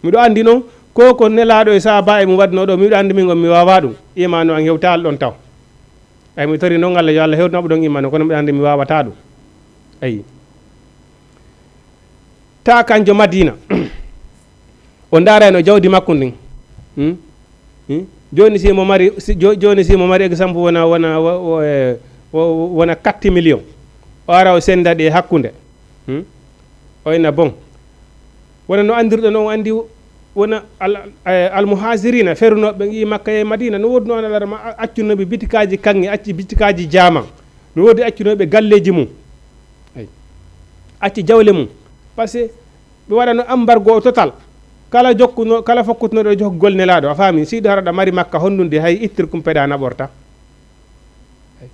Miɗo anndi noon, ko ko Nelaaɗo e sahaaba e mum waɗnoo ɗo, miɗo anndi min on mi waawaa ɗum. Imaanu an hewtaali ɗon taw. Ay, mi tori noon Allah, yo Allah hewtino ɓe ɗon imaanu, kono miɗo anndi mi waawataa ɗum. Ay. Ta kanjo Madina. O ndaarayno jawdi makko ndin. Hmm? Hmm? Jooni si mo mari, si, jo-, jooni si mo mari exemple wona, wona, wo-, wo-, eh, wo-, wo-, wona quatre millions. O ara o senda ɗi e hakkunde. Hmm? O ina bon. Wona no anndirɗon, on anndi wona al-, eh, almuhajirina, ferunooɓe ɓe ngi Makka e Madina. No woodunoo on alarma a-, accunooɓe bitikaaji kaŋŋe, acci bitikaaji jaaman. No woodi accunooɓe galleeji mum. Ay. Acci jawle mum. Parce que ɓe waɗano embargo total. Kala jokkuno, kala fokkutunoɗo jokkugol Nelaaɗo, a faami, siɗo haraɗa mari Makka hondude hay ittir kumpeɗa naɓorta. Ay.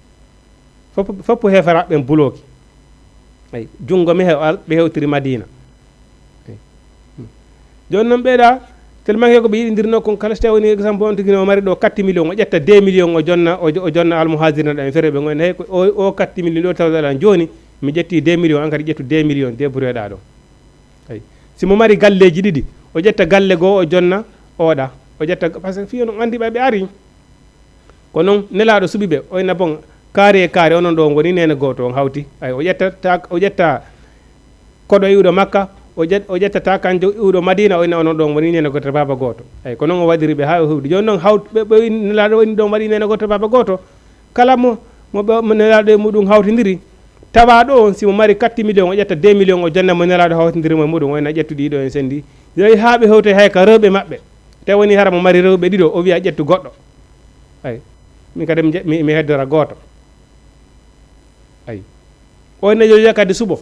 Fop, fop heefara ɓen bulooki. Ay. Junngo mi he-, al-, ɓe hewtiri Madina. Ay. Hmm. Jooni noon ɓeeɗa, tellement que ko ɓe yiɗindirno kon kala, so tawi woni exemple on tigi no mari ɗo quatre millions, o ƴetta deux millions, o jonna, o jo-, o jonna almuhajirina ɗo en fere ɓe gon, hey, ko o, o quatre millions ɗo tawde alan jooni, mi ƴetti deux millions, an kadi ƴettu deux millions, débrouilleɗa ɗo. Ay. Si mo mari galleeji ɗiɗi, o ƴetta galle goo, o jonna oɗa. O ƴetta, parce que fii on anndi ɓay ɓe ari. Ko noon Nelaaɗo suɓi ɓe, o inna bon, kaari e kaari, onon ɗo ngoni neene gooto, on hawti. Ay, o ƴetta ta-, o ƴetta koɗo iwɗo Makka, o ƴet-, o ƴetta ta kanjo iwɗo Madina, o inna onon ɗo ngoni neene gooto, baaba gooto. Ay, ko noon o waɗiri ɓe haa o hewti. Jooni noon hawt-, ɓe, ɓe, Nelaaɗo o inni ɗon waɗi neene gooto, baaba gooto. Kala mo, mo ɓe, mo Nelaaɗo e muɗum hawtindiri, tawa ɗo on, si mo mari quatre millions, o ƴetta deux millions, o jonna mo Nelaaɗo hawtindiri mo e muɗum, o ina ƴettu ɗiɗo en sendi. Yehi haa ɓe hewtoy hay ka rewɓe maɓɓe. Te woni hara mo mari rewɓe ɗiɗo, o wiya ƴettu goɗɗo. Ay, min kadi mi je-, mi, mi heddora gooto. Ay. O ina yoya kadi suɓo.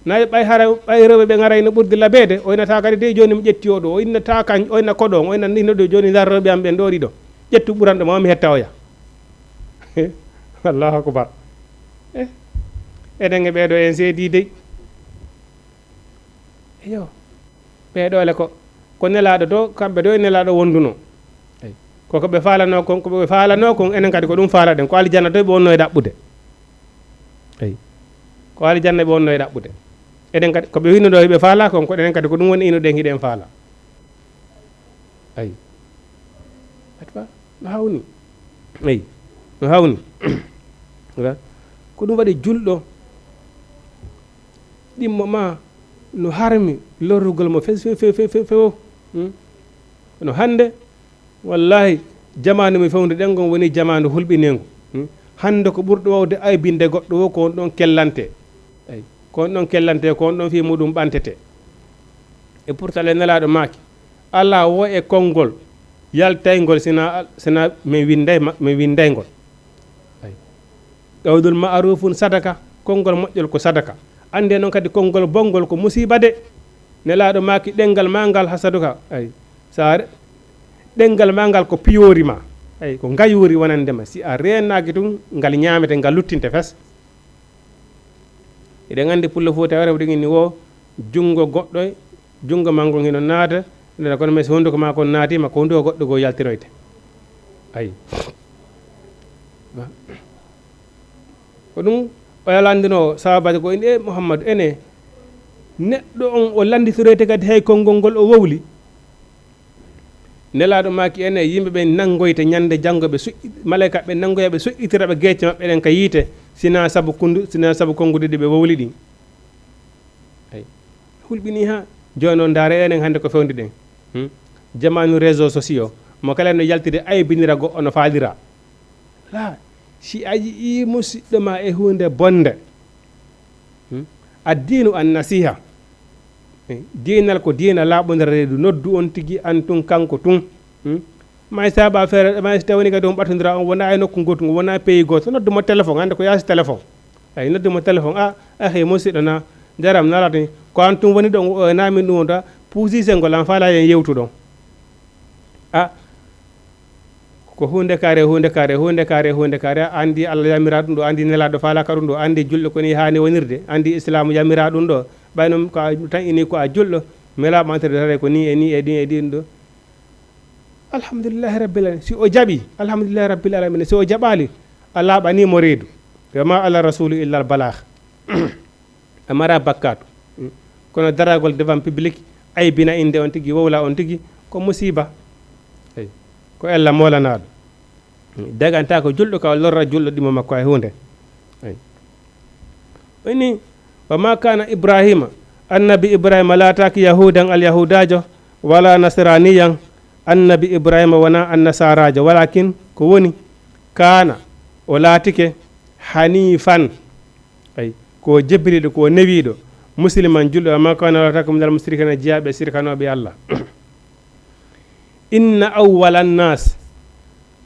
Na ɓay hara, ɓay rewɓe ɓe ngaray no ɓurdi labeede, o inata kadi dey jooni mi ƴetti o ɗo, o innata kan, o inna koɗo on, o inna ni no ɗo jooni ndar rewɓe am ɓen ɗo ɗiɗo. Ƴettu ɓuranɗo ma, mi hetta oya. Allahu akbar. Eh, eɗen e ɓeeɗo en seedi dey. Eyo. Ɓeeɗo le ko, ko Nelaaɗo to, kamɓe ɗo e Nelaaɗo wonduno. Eyi. Ko ko ɓe faalano kon, ko ɓe faalano kon, enen kadi ko ɗum faalaɗen. Ko aljanna to ɓe wonno e ɗaɓɓude. Eyi. Ko aljanna ɓe wonno e ɗaɓɓude. Eɗen kadi, ko ɓe winno ɗo ɓe faala kon, ko enen kadi ko ɗum woni ino ɗen hiɗen faala. Ayi. Atwa, no hawni. Ayi. No hawni. Wala. Ko ɗum waɗi julɗo. Ɗimmo ma no harmi lorrugol mo fe-, fe-, fe-, fe-, fe-, fewo. Hmm? Kono hannde, wallahi, jamaanu mi fewndo ɗen ngon woni jamaanu hulɓineengu. Hmm? Hannde ko ɓurɗo wawde aybinde goɗɗo wo ko on ɗon kellante. Eyi, ko on ɗon kellante, ko on ɗon fii muɗum ɓantete. E pourtant le Nelaaɗo maaki, alaa wo e konngol yaltayngol sina, sina min winnday ma-, min winndayngol. Eyi. Qawlun ma'rufun sadaka, konngol moƴƴol ko sadaka. Annde noon kadi konngol bonngol ko musiiba de. Nelaaɗo maaki ɗenngal maa ngal hasaduka. Eyi. Sa re-, ɗenngal maa ngal ko piyoori ma. Eyi, ko ngayuuri wonande ma. Si a reenaaki tun, ngal ñaamete, ngal luttinte fes. Eɗen anndi pullo Fuuta Waree, ɗum inni wo junngo goɗɗo, junngo ma ngon hino naata, ndena kono mais so hunnduko ma kon naatiima, ko hunnduko goɗɗo goo yaltiroyte. Ayi. Ko ɗum o yalandino sahaabaajo ko inni, "E Muhammadu, ene neɗɗo on o lannditoroyte kadi hay konngol ngol o wowli?" Nelaaɗo maaki, enen yimɓe ɓen nanngoyte ñande janngo, ɓe suƴƴi-, maleyka ɓe nanngoya, ɓe suƴƴitira ɓe geece maɓɓe ɗen ka yiite, sina sabu kundu-, sina sabu konnguɗi ɗi ɓe wowli ɗin. Ay. Hulɓinii haa jooni noon, ndaare enen hannde ko fewndi ɗen. Hmm? Jamaanu réseaux sociaux, mo kala no yaltide aybinira goɗɗo no faalira. La, si a yi'ii musiɗɗo ma e huunde bonde, hmm? Addiinu an nasiha. Eh, diinal ko diina laaɓondira reedu, noddu on tigi an tun kanko tun. Hmm? May saba feere, may so tawii woni kadi on ɓatondira, on wona e nokku gootu, on wona e pays gooto, noddu mo téléphone, hannde ko yaasi téléphone. Ay, noddu mo téléphone, a, akhi, musiɗɗo na, Njaram nalata ni. Ko an tun woni ɗon, o e namin ɗum wonta, puusi sengol an faala en yewtuɗon. A, ko huunde kaare, huunde kaare, huunde kaare, huunde kaare. A anndi Allah yamira ɗum ɗo, anndi Nelaaɗo faala ka ɗum ɗo, anndi julɗo ko ni haani wonirde, anndi Islaamu yamira ɗum ɗo. Ɓay noon ko a tan ini ko a julɗo, mela ɓantirde tare ko ni e ni e ɗin e ɗin ɗo. Alhamdulillahi Rabbil Alamin. Si o jaɓi, alhamdulillahi Rabbil Alamin. Si o jaɓaali, a laaɓanii mo reedu. Wa ma ala rasulu illa al balagh. A mara bakkaatu. Kono daragol devant public, aybina innde on tigi, wowla on tigi, ko musiba. Eyi. Ko ella moolanaaɗo. Daganta ko julɗo ka o lorra julɗo ɗimo makko hay huunde. Eyi. O inni, wa ma kana Ibrahima, annabi Ibrahima laataaki yahuudan al yahuudaajo, wala nasraniyan, annabi Ibrahima wona annasaraajo, walakin ko woni, kana, o laatike, hanifan, ay, ko jebbiliɗo, ko newiiɗo, musliman, julɗo, wa ma kana laataaki minal mushrikina, jiyaaɓe sirkanooɓe Allah. Inna awwala nnas,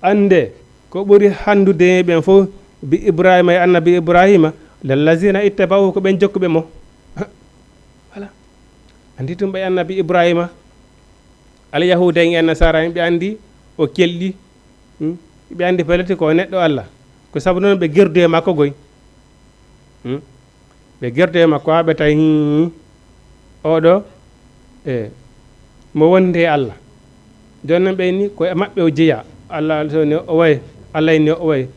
annde ko ɓuri hanndude e ɓen fof, bi Ibrahima, e annabi Ibrahima, lallazina ittaba'u, ko ɓen jokkuɓe mo. Voilà. Anndi tun ɓay annabi Ibrahima, alyahuuda en e annasara en, ɓe anndi o kelɗi. Hmm? Ɓe anndi pellet ko o neɗɗo Allah. Ko sabu noon ɓe gerdu e makko goy. Hmm? Ɓe gerdu e makko haa ɓe tawi, hii, oɗo, e, mo wonde e Allah. Jooni noon ɓe inni ko e maɓɓe o jeyaa. Allah so ne o way, Allah inni o way.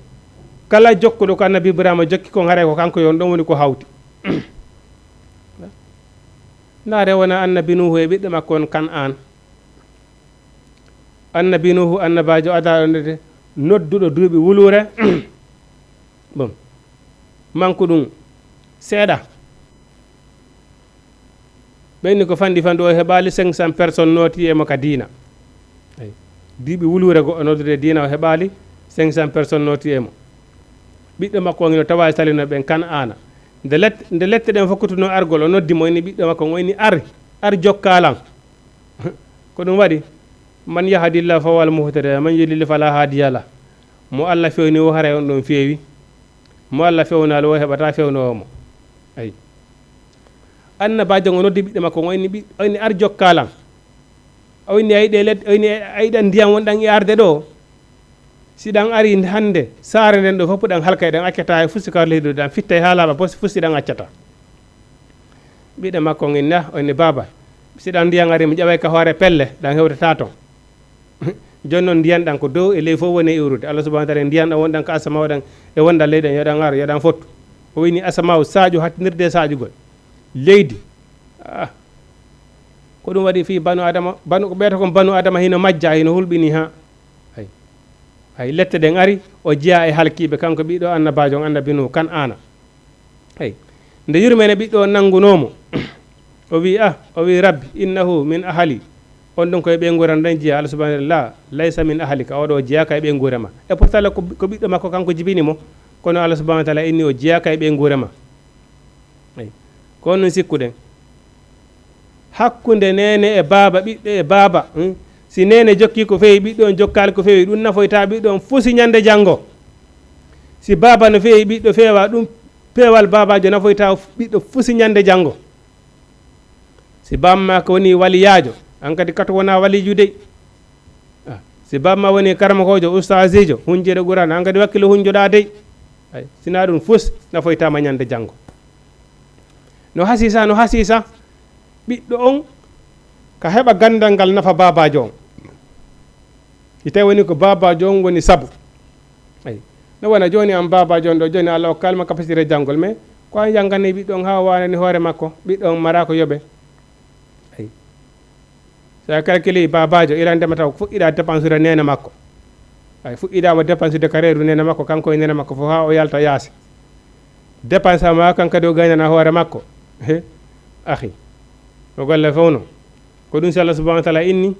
Kala jokkuɗo ko annabi Ibrahima jokki kon, haray ko kanko yon ɗon woni ko hawti. Ndaare wona annabi Nuuhu e ɓiɗɗo makko on Kan'aan. Annabi Nuuhu, annabaajo adaaɗo ndede, nodduɗo duuɓi wuluure. Bon. Manku ɗum seeɗa. Ɓenni ko fanɗi fanɗi, o heɓaali cinq cents personnes nooti e mo ka diina. Ay. Duuɓi wuluure goɗɗo noddude diina, o heɓaali cinq cents personnes nooti e mo. Ɓiɗɗo makko on hino tawa e salino ɓen Kan'aana. Nde let-, nde lette ɗen fokkutunoo argol, o noddi mo, inni ɓiɗɗo makko on, o inni, "Ar, ar jokkalan." Ko ɗum waɗi, "Man yahdillahu fahuwal muhtadi, man yudlil fala hadiya lah." Mo Allah fewni o, haray on ɗon feewi. Mo Allah fewnaali o, heɓataa fewnoowo mo. Ayi. Annabaajo ngo noddi ɓiɗɗo makko ngo, o inni ɓi-, o inni, "Ar jokkalan." O inni, "A yiɗi e led-, o inni, a yiɗan ndiyam wonɗan e arde ɗo?" Si ɗan ari hannde, saare nden ɗo fof ɗan halkay, ɗan accata e fusi ka leydi ɗo, ɗan fittay haa laaɓa, bos fusi ɗan accata. Ɓiɗɗo makko on inni, ah, o inni, "Baaba, si ɗan ndiyan ari, mi ƴaway ka hoore pelle, ɗan hewtata ton." Jooni non ndiyan ɗan ko dow e ley fof woni e iwrude. Allah subhanahu wa taala ndiyan ɗan wonɗan ka asama o ɗan e wonɗan leydi ɗan, yo ɗan ar, yo ɗan fottu. O wini asama o saaƴu hattinirde e saaƴugol. Leydi, ah, ko ɗum waɗi fii banu Adama, banu, ko ɓeeta kon banu Adama hino majja, hino hulɓini ha. Hay. Hay lette ɗen ari, o jeyaa e halkiiɓe, kanko ɓiɗɗo annabaajo on, annabi Nuhu, Kan'aana. Hey. Nde yurmeende ɓiɗɗo on nanngunoo mo, o wi'i, ah, o wi'i, "Rabbi, innahu min ahli." On ɗon ko e ɓeynguure am ɗon jeyaa. Allah subhanahu wa taala, "La, laysa min ahlika." Oɗo o jeyaaka e ɓeynguure ma. E pourtant ko, ko ɓiɗɗo makko kanko jibini mo. Kono Allah subhanahu wa taala inni o jeyaaka e ɓeynguure ma. Hey. Ko on ɗum sikkuɗen. Hakkunde neene e baaba, ɓiɗɗo e baaba, hmm? Si neene jokkii ko feewi, ɓiɗɗo on jokkaali ko feewi, ɗum nafoyta ɓiɗɗo on fusi ñande janngo. Si baaba no feewi, ɓiɗɗo feewa, ɗum peewal baabaajo nafoyta f-, ɓiɗɗo fusi ñande janngo. Si baaba maa ko woni waliyaajo, an kadi kato wona waliyu dey. Ah, si baaba maa woni karamokoojo, ustaasiijo, hunjiiɗo Qur'aan, an kadi wakkilo hunjoɗaa dey. Ay, sinaa ɗum fus nafoytaama ñande janngo. No hasii sa, no hasii sa, ɓiɗɗo on ka heɓa ganndal ngal nafa baabaajo on. Si tawi woni ko baabaajo on woni sabu. Ay. No wona jooni an baabaajo on ɗo, jooni Allah okkaali ma capacité janngol, mais ko an yanngani ɓiɗɗo on haa o waanani hoore makko, ɓiɗɗo on maraa ko yoɓe. Ay. So a calculi baabaajo, ilan ndema taw fuɗɗiɗa dépensude neene makko. Ay, fuɗɗiɗaama dépensude ka reedu neene makko, kanko e neene makko fof haa o yalta yaasi. Dépense ma kan kadi o gaynana hoore makko. He, akhi. O golle fof no. Ko ɗum si Allah subhanahu wa taala inni,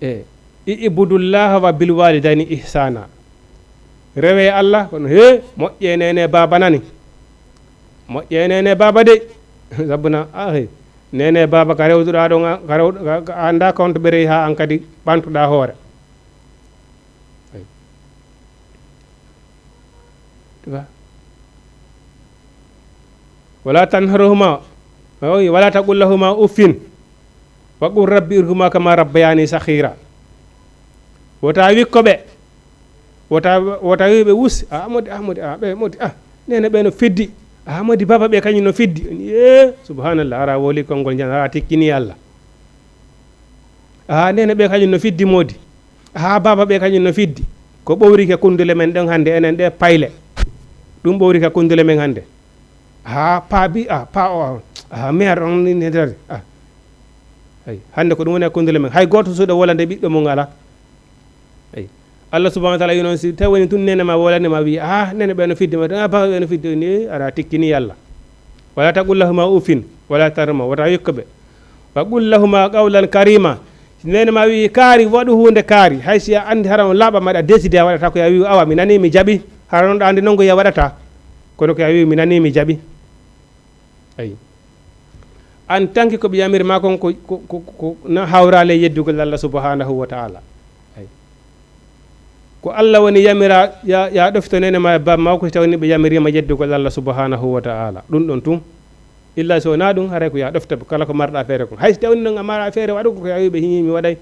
e, "I'budullaha wa bil walidayni ihsana." Rewe Allah, kono he, moƴƴe neene baaba nani. Moƴƴe neene baaba de. Sabu na, a he, neene baaba ka rewduɗa ɗon, a, ka rewdu-, ka, ka annda ka honto ɓe rewi haa an kadi ɓantuɗa hoore. Ay. Tu vois? Wala tanharhuma, o wi, wala taqul lahuma uffin, wa qul rabbi irhuma kama rabbayani saghira. Wota wikko ɓe, wota, wota wi ɓe wus, a modi, a modi, a ɓe modi, a nene ɓe no fiddi, a modi baba ɓe kañum no fiddi. Ye, subhanallah, ara woli konngol jan, ara tikkini Allah. A nene ɓe kañum no fiddi modi. A baba ɓe kañum no fiddi. Ko ɓowri ka kundule men ɗon hannde, enen ɗe payle. Ɗum ɓowri ka kundule men hannde. A pa bi, a pa o, a mer on ni ne dari. A. Ay, hannde ko ɗum woni e kundule men. Hay gooto suuɗa wolande ɓiɗɗo mum alaa. Ay. Allah subhanahu wa ta'ala wi noon, si tawi woni tun nene ma wolande ma wi, a nene ɓe no fidde ma, a baba ɓe no fidde ni, ara tikkini Allah. Wala taqul lahuma uffin, wala tanharhuma, wota wikko ɓe. Wa qul lahuma qawlan karima. Si nene ma wi kaari, waɗu huunde kaari. Hay si a anndi hara on laaɓa maɗa décidé a waɗata ko ya wi awa mi nani mi jaɓi. Hara noon ɗa anndi noon ko ya waɗata. Kono ko ya wi mi nani mi jaɓi. Ay. En tant que ko ɓe yamiri ma kon ko, ko, ko, ko na hawrale yeddugol Allah subhanahu wa ta'ala. Ay. Ko Allah woni yamira, ya, ya ɗofto nene ma e baba ma ko si tawni ɓe yamirima yeddugol Allah subhanahu wa ta'ala. Ɗum ɗon tun. Illa so wonaa ɗum, haray ko ya ɗofto ɓe kala ko marɗa feere kon. Hay si tawni noon a mara feere waɗugol ko ya wi ɓe hiñi mi waɗay.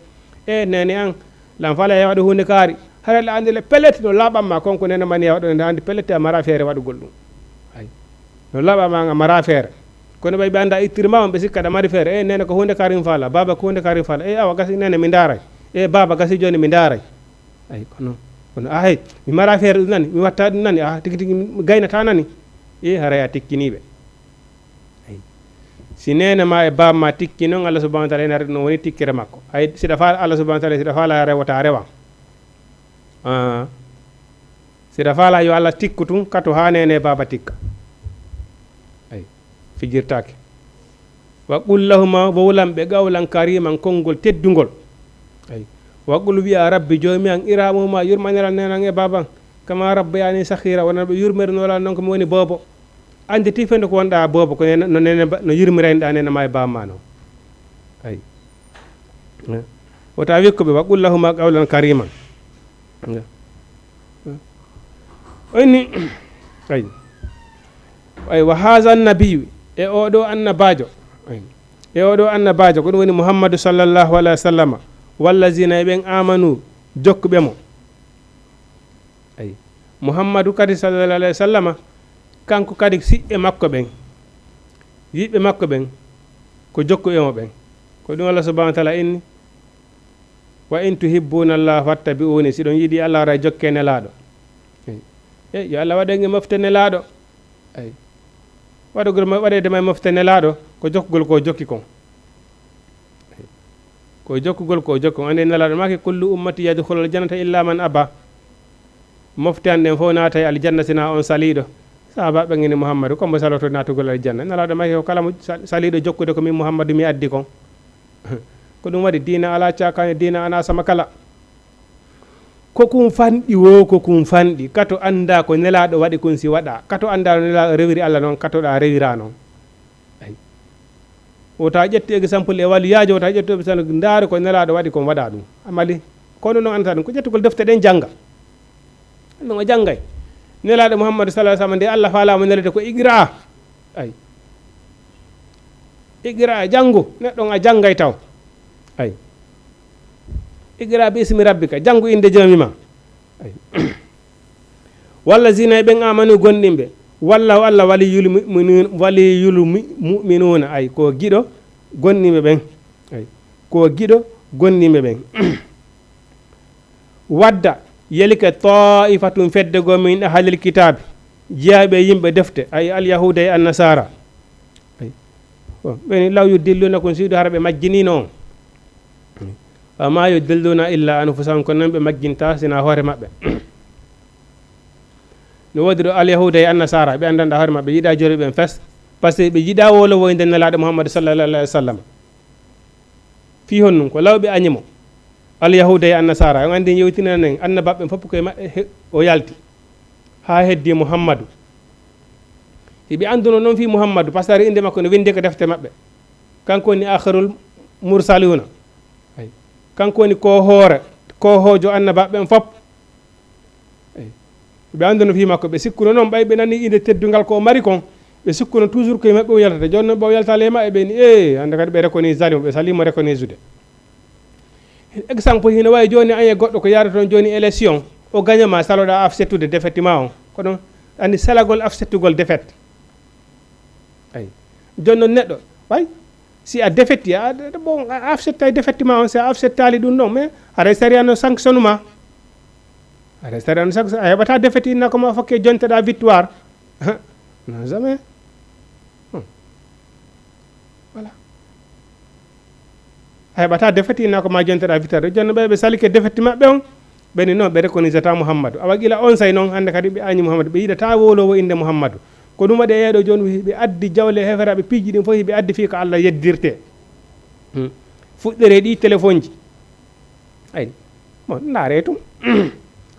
E nene an, lan fala ya waɗu huunde kaari. Haray la anndi le pellet no laaɓan ma kon ko nene man ya waɗu nde anndi pellet a mara feere waɗugol ɗum. Ay. No laaɓan ma a mara feere. Kono ɓay ɓe annda ittirma on ɓe sikka ɗa mari feere. E nene ko huunde kaari mi fala, baba ko huunde kaari mi fala. E awa gasi nene mi ndaaray. E baba gasi jooni mi ndaaray. Ay, kono, kono, a hey, mi mara feere ɗum nani, mi watta ɗum nani, a tigi tigi mi gaynata nani. E haray a tikkiniiɓe. Ay. Si nene ma e baba ma tikki noon, Allah subhanahu wa ta'ala ina rewno woni tikkere makko. Ay, siɗa faala Allah subhanahu wa ta'ala, siɗa faala rewata rewa. Ah. Siɗa faala yo Allah tikku tun, kato haa nene e baba tikka. Ay, fijirtaake. Wa qul lahuma, wowlan ɓe qawlan kariman, konngol teddungol. Ay. Wa qul, wi'a, rabbi, joomi an, irhamuhuma, yurmaniral nenan e baban, kama rabbayani saghira, wona ɓe yurmirnola noon ko mi woni boobo. Anndi ti fende ko wonɗa boobo, ko nene, no nene ba, no yurmiraynoɗa nene ma e baba ma noon. Ay. Wota wikko ɓe, wa qul lahuma qawlan kariman. O inni, ay. Ay, wa haza nabiyu, e oɗo annabaajo. Ay. E oɗo annabaajo, ko ɗum woni Muhammadu sallallahu alayhi wa sallama. Wallazina e ɓen amanu, jokkuɓe mo. Ay. Muhammadu kadi sallallahu alayhi wa sallama, kanko kadi siɓɓe makko ɓen, yiɓɓe makko ɓen, ko jokkuɓe mo ɓen. Ko ɗum Allah subhanahu wa ta'ala inni, wa in tuhibbuna Allah fattabi'uni, si ɗon yiɗi Allah, haray jokke nelaaɗo. Ey. Ey, yo Allah waɗen e mofte nelaaɗo. Ey. Waɗugol ma, waɗeede ma e mofte nelaaɗo, ko jokkugol ko jokki kon. Ey. Ko jokkugol ko jokki kon. Ande nelaaɗo maaki, kullu ummati yadkhulul jannata illa man aba. Mofte an ɗen fof naatay aljanna sina on saliiɗo. Sahaaba ɓen ini Muhammadu, ko mbo saloto naatugol aljanna? Nelaaɗo maaki, ko kala mo sa-, saliiɗo jokkude ko min Muhammadu mi addi kon. Ko ɗum waɗi diina alaa caakaani, diina ana sama kala. Ko kun fanɗi wo, ko kun fanɗi. Kato annda ko nelaaɗo waɗi kun si waɗa. Kato annda no nelaaɗo rewiri Allah noon, kato ɗa rewira noon. Ay. Wota ƴettu exemple e waliyaajo, wota ƴettu exemple ndaare ko nelaaɗo waɗi kon waɗa ɗum. Amali, kono noon annata ɗum, ko ƴettugol defte ɗen jannga. Ɗum o janngay. Nelaaɗo Muhammadu sallallahu alaihi wasallam nde Allah faalaama nelede ko iqra. Ay. Iqra, janngu. Neɗɗo on a janngay taw. Ay. Iqra bi ismi rabbika. Janngu innde joomi ma. Ay. Wallazina e ɓen amanu gonɗinɓe. Wallahu Allah waliyul mu'minun, waliyul mu-, mu'minuna. Ay, ko giɗo gonɗinɓe ɓen. Ay. Ko giɗo gonɗinɓe ɓen. Wadda, yelike ta'ifatun fedde goo min ahlil kitaabi, jeyaaɓe yimɓe defte, ay alyahuuda e annasara. Ay. Bon, ɓeni law yudillunakum, siwde hara ɓe majjinino on. Wa ma yudilluna illa anfusahum, kono noon ɓe majjinta sina hoore maɓɓe. No woodi ɗo alyahuuda e annasara, ɓe anndanɗa hoore maɓɓe, yiɗa jori ɓen fes, parce que ɓe yiɗa wolo woyde Nelaaɗo Muhammadu sallallahu alaihi wa sallam. Fii honɗum? Ko lawɓe añi mo. Alyahuuda e annasara, on anndi yewtinanen annabaaɓe fof ko e maɓɓe he-, o yalti. Haa heddi Muhammadu. Hiɓe annduno noon fii Muhammadu, parce que ari innde makko no winndi ko defte maɓɓe. Kanko woni akharul mursaluna. Ay. Kanko woni ko hoore, ko hoojo annabaaɓe ɓen fof. Eey. Ɓe annduno fii makko, ɓe sikkuno noon, ɓay ɓe nanii innde teddungal ko o mari kon, Ɓe sikkuno toujours koye maɓɓe o yaltata. Jooni noon ɓe o yaltaali e maɓɓe, ɓe ni, "Eh, hannde kadi ɓe reconnaître mo, ɓe salimo reconnaître." Exemple, hino wawi jooni, aye goɗɗo ko yaada toon jooni élection, o gaña ma saloɗa af settude défaite ma on. Kono andi salagol af settugol défaite. Ay. Jooni noon neɗɗo, way, si a défaite, a, a, bon, a af settay défaite ma on, si a af settali ɗum ɗon, mais aray sariya no sanction ma. Aray sariya no sanction, a heɓata défaite inna ko ma fokke jonteɗa victoire. Non, jamais. Hmm. Voilà. A heɓata défaite inna ko ma jonteɗa victoire. Jooni ɓe, ɓe salike défaite maɓɓe on. Ɓe ni non, ɓe reconnaissata Muhammadu. Awa gila on say noon, hannde kadi ɓe añi Muhammadu. Ɓe yiɗata wowlowo innde Muhammadu. Ko ɗum waɗi e yeeɗo jooni wi ɓe addi jawle heferaɓe piiji ɗin fof, ɓe addi fii ko Allah yeddirte. Hmm. Fuɗɗere ɗi téléphone ji. Ay, bon, ndaare tum.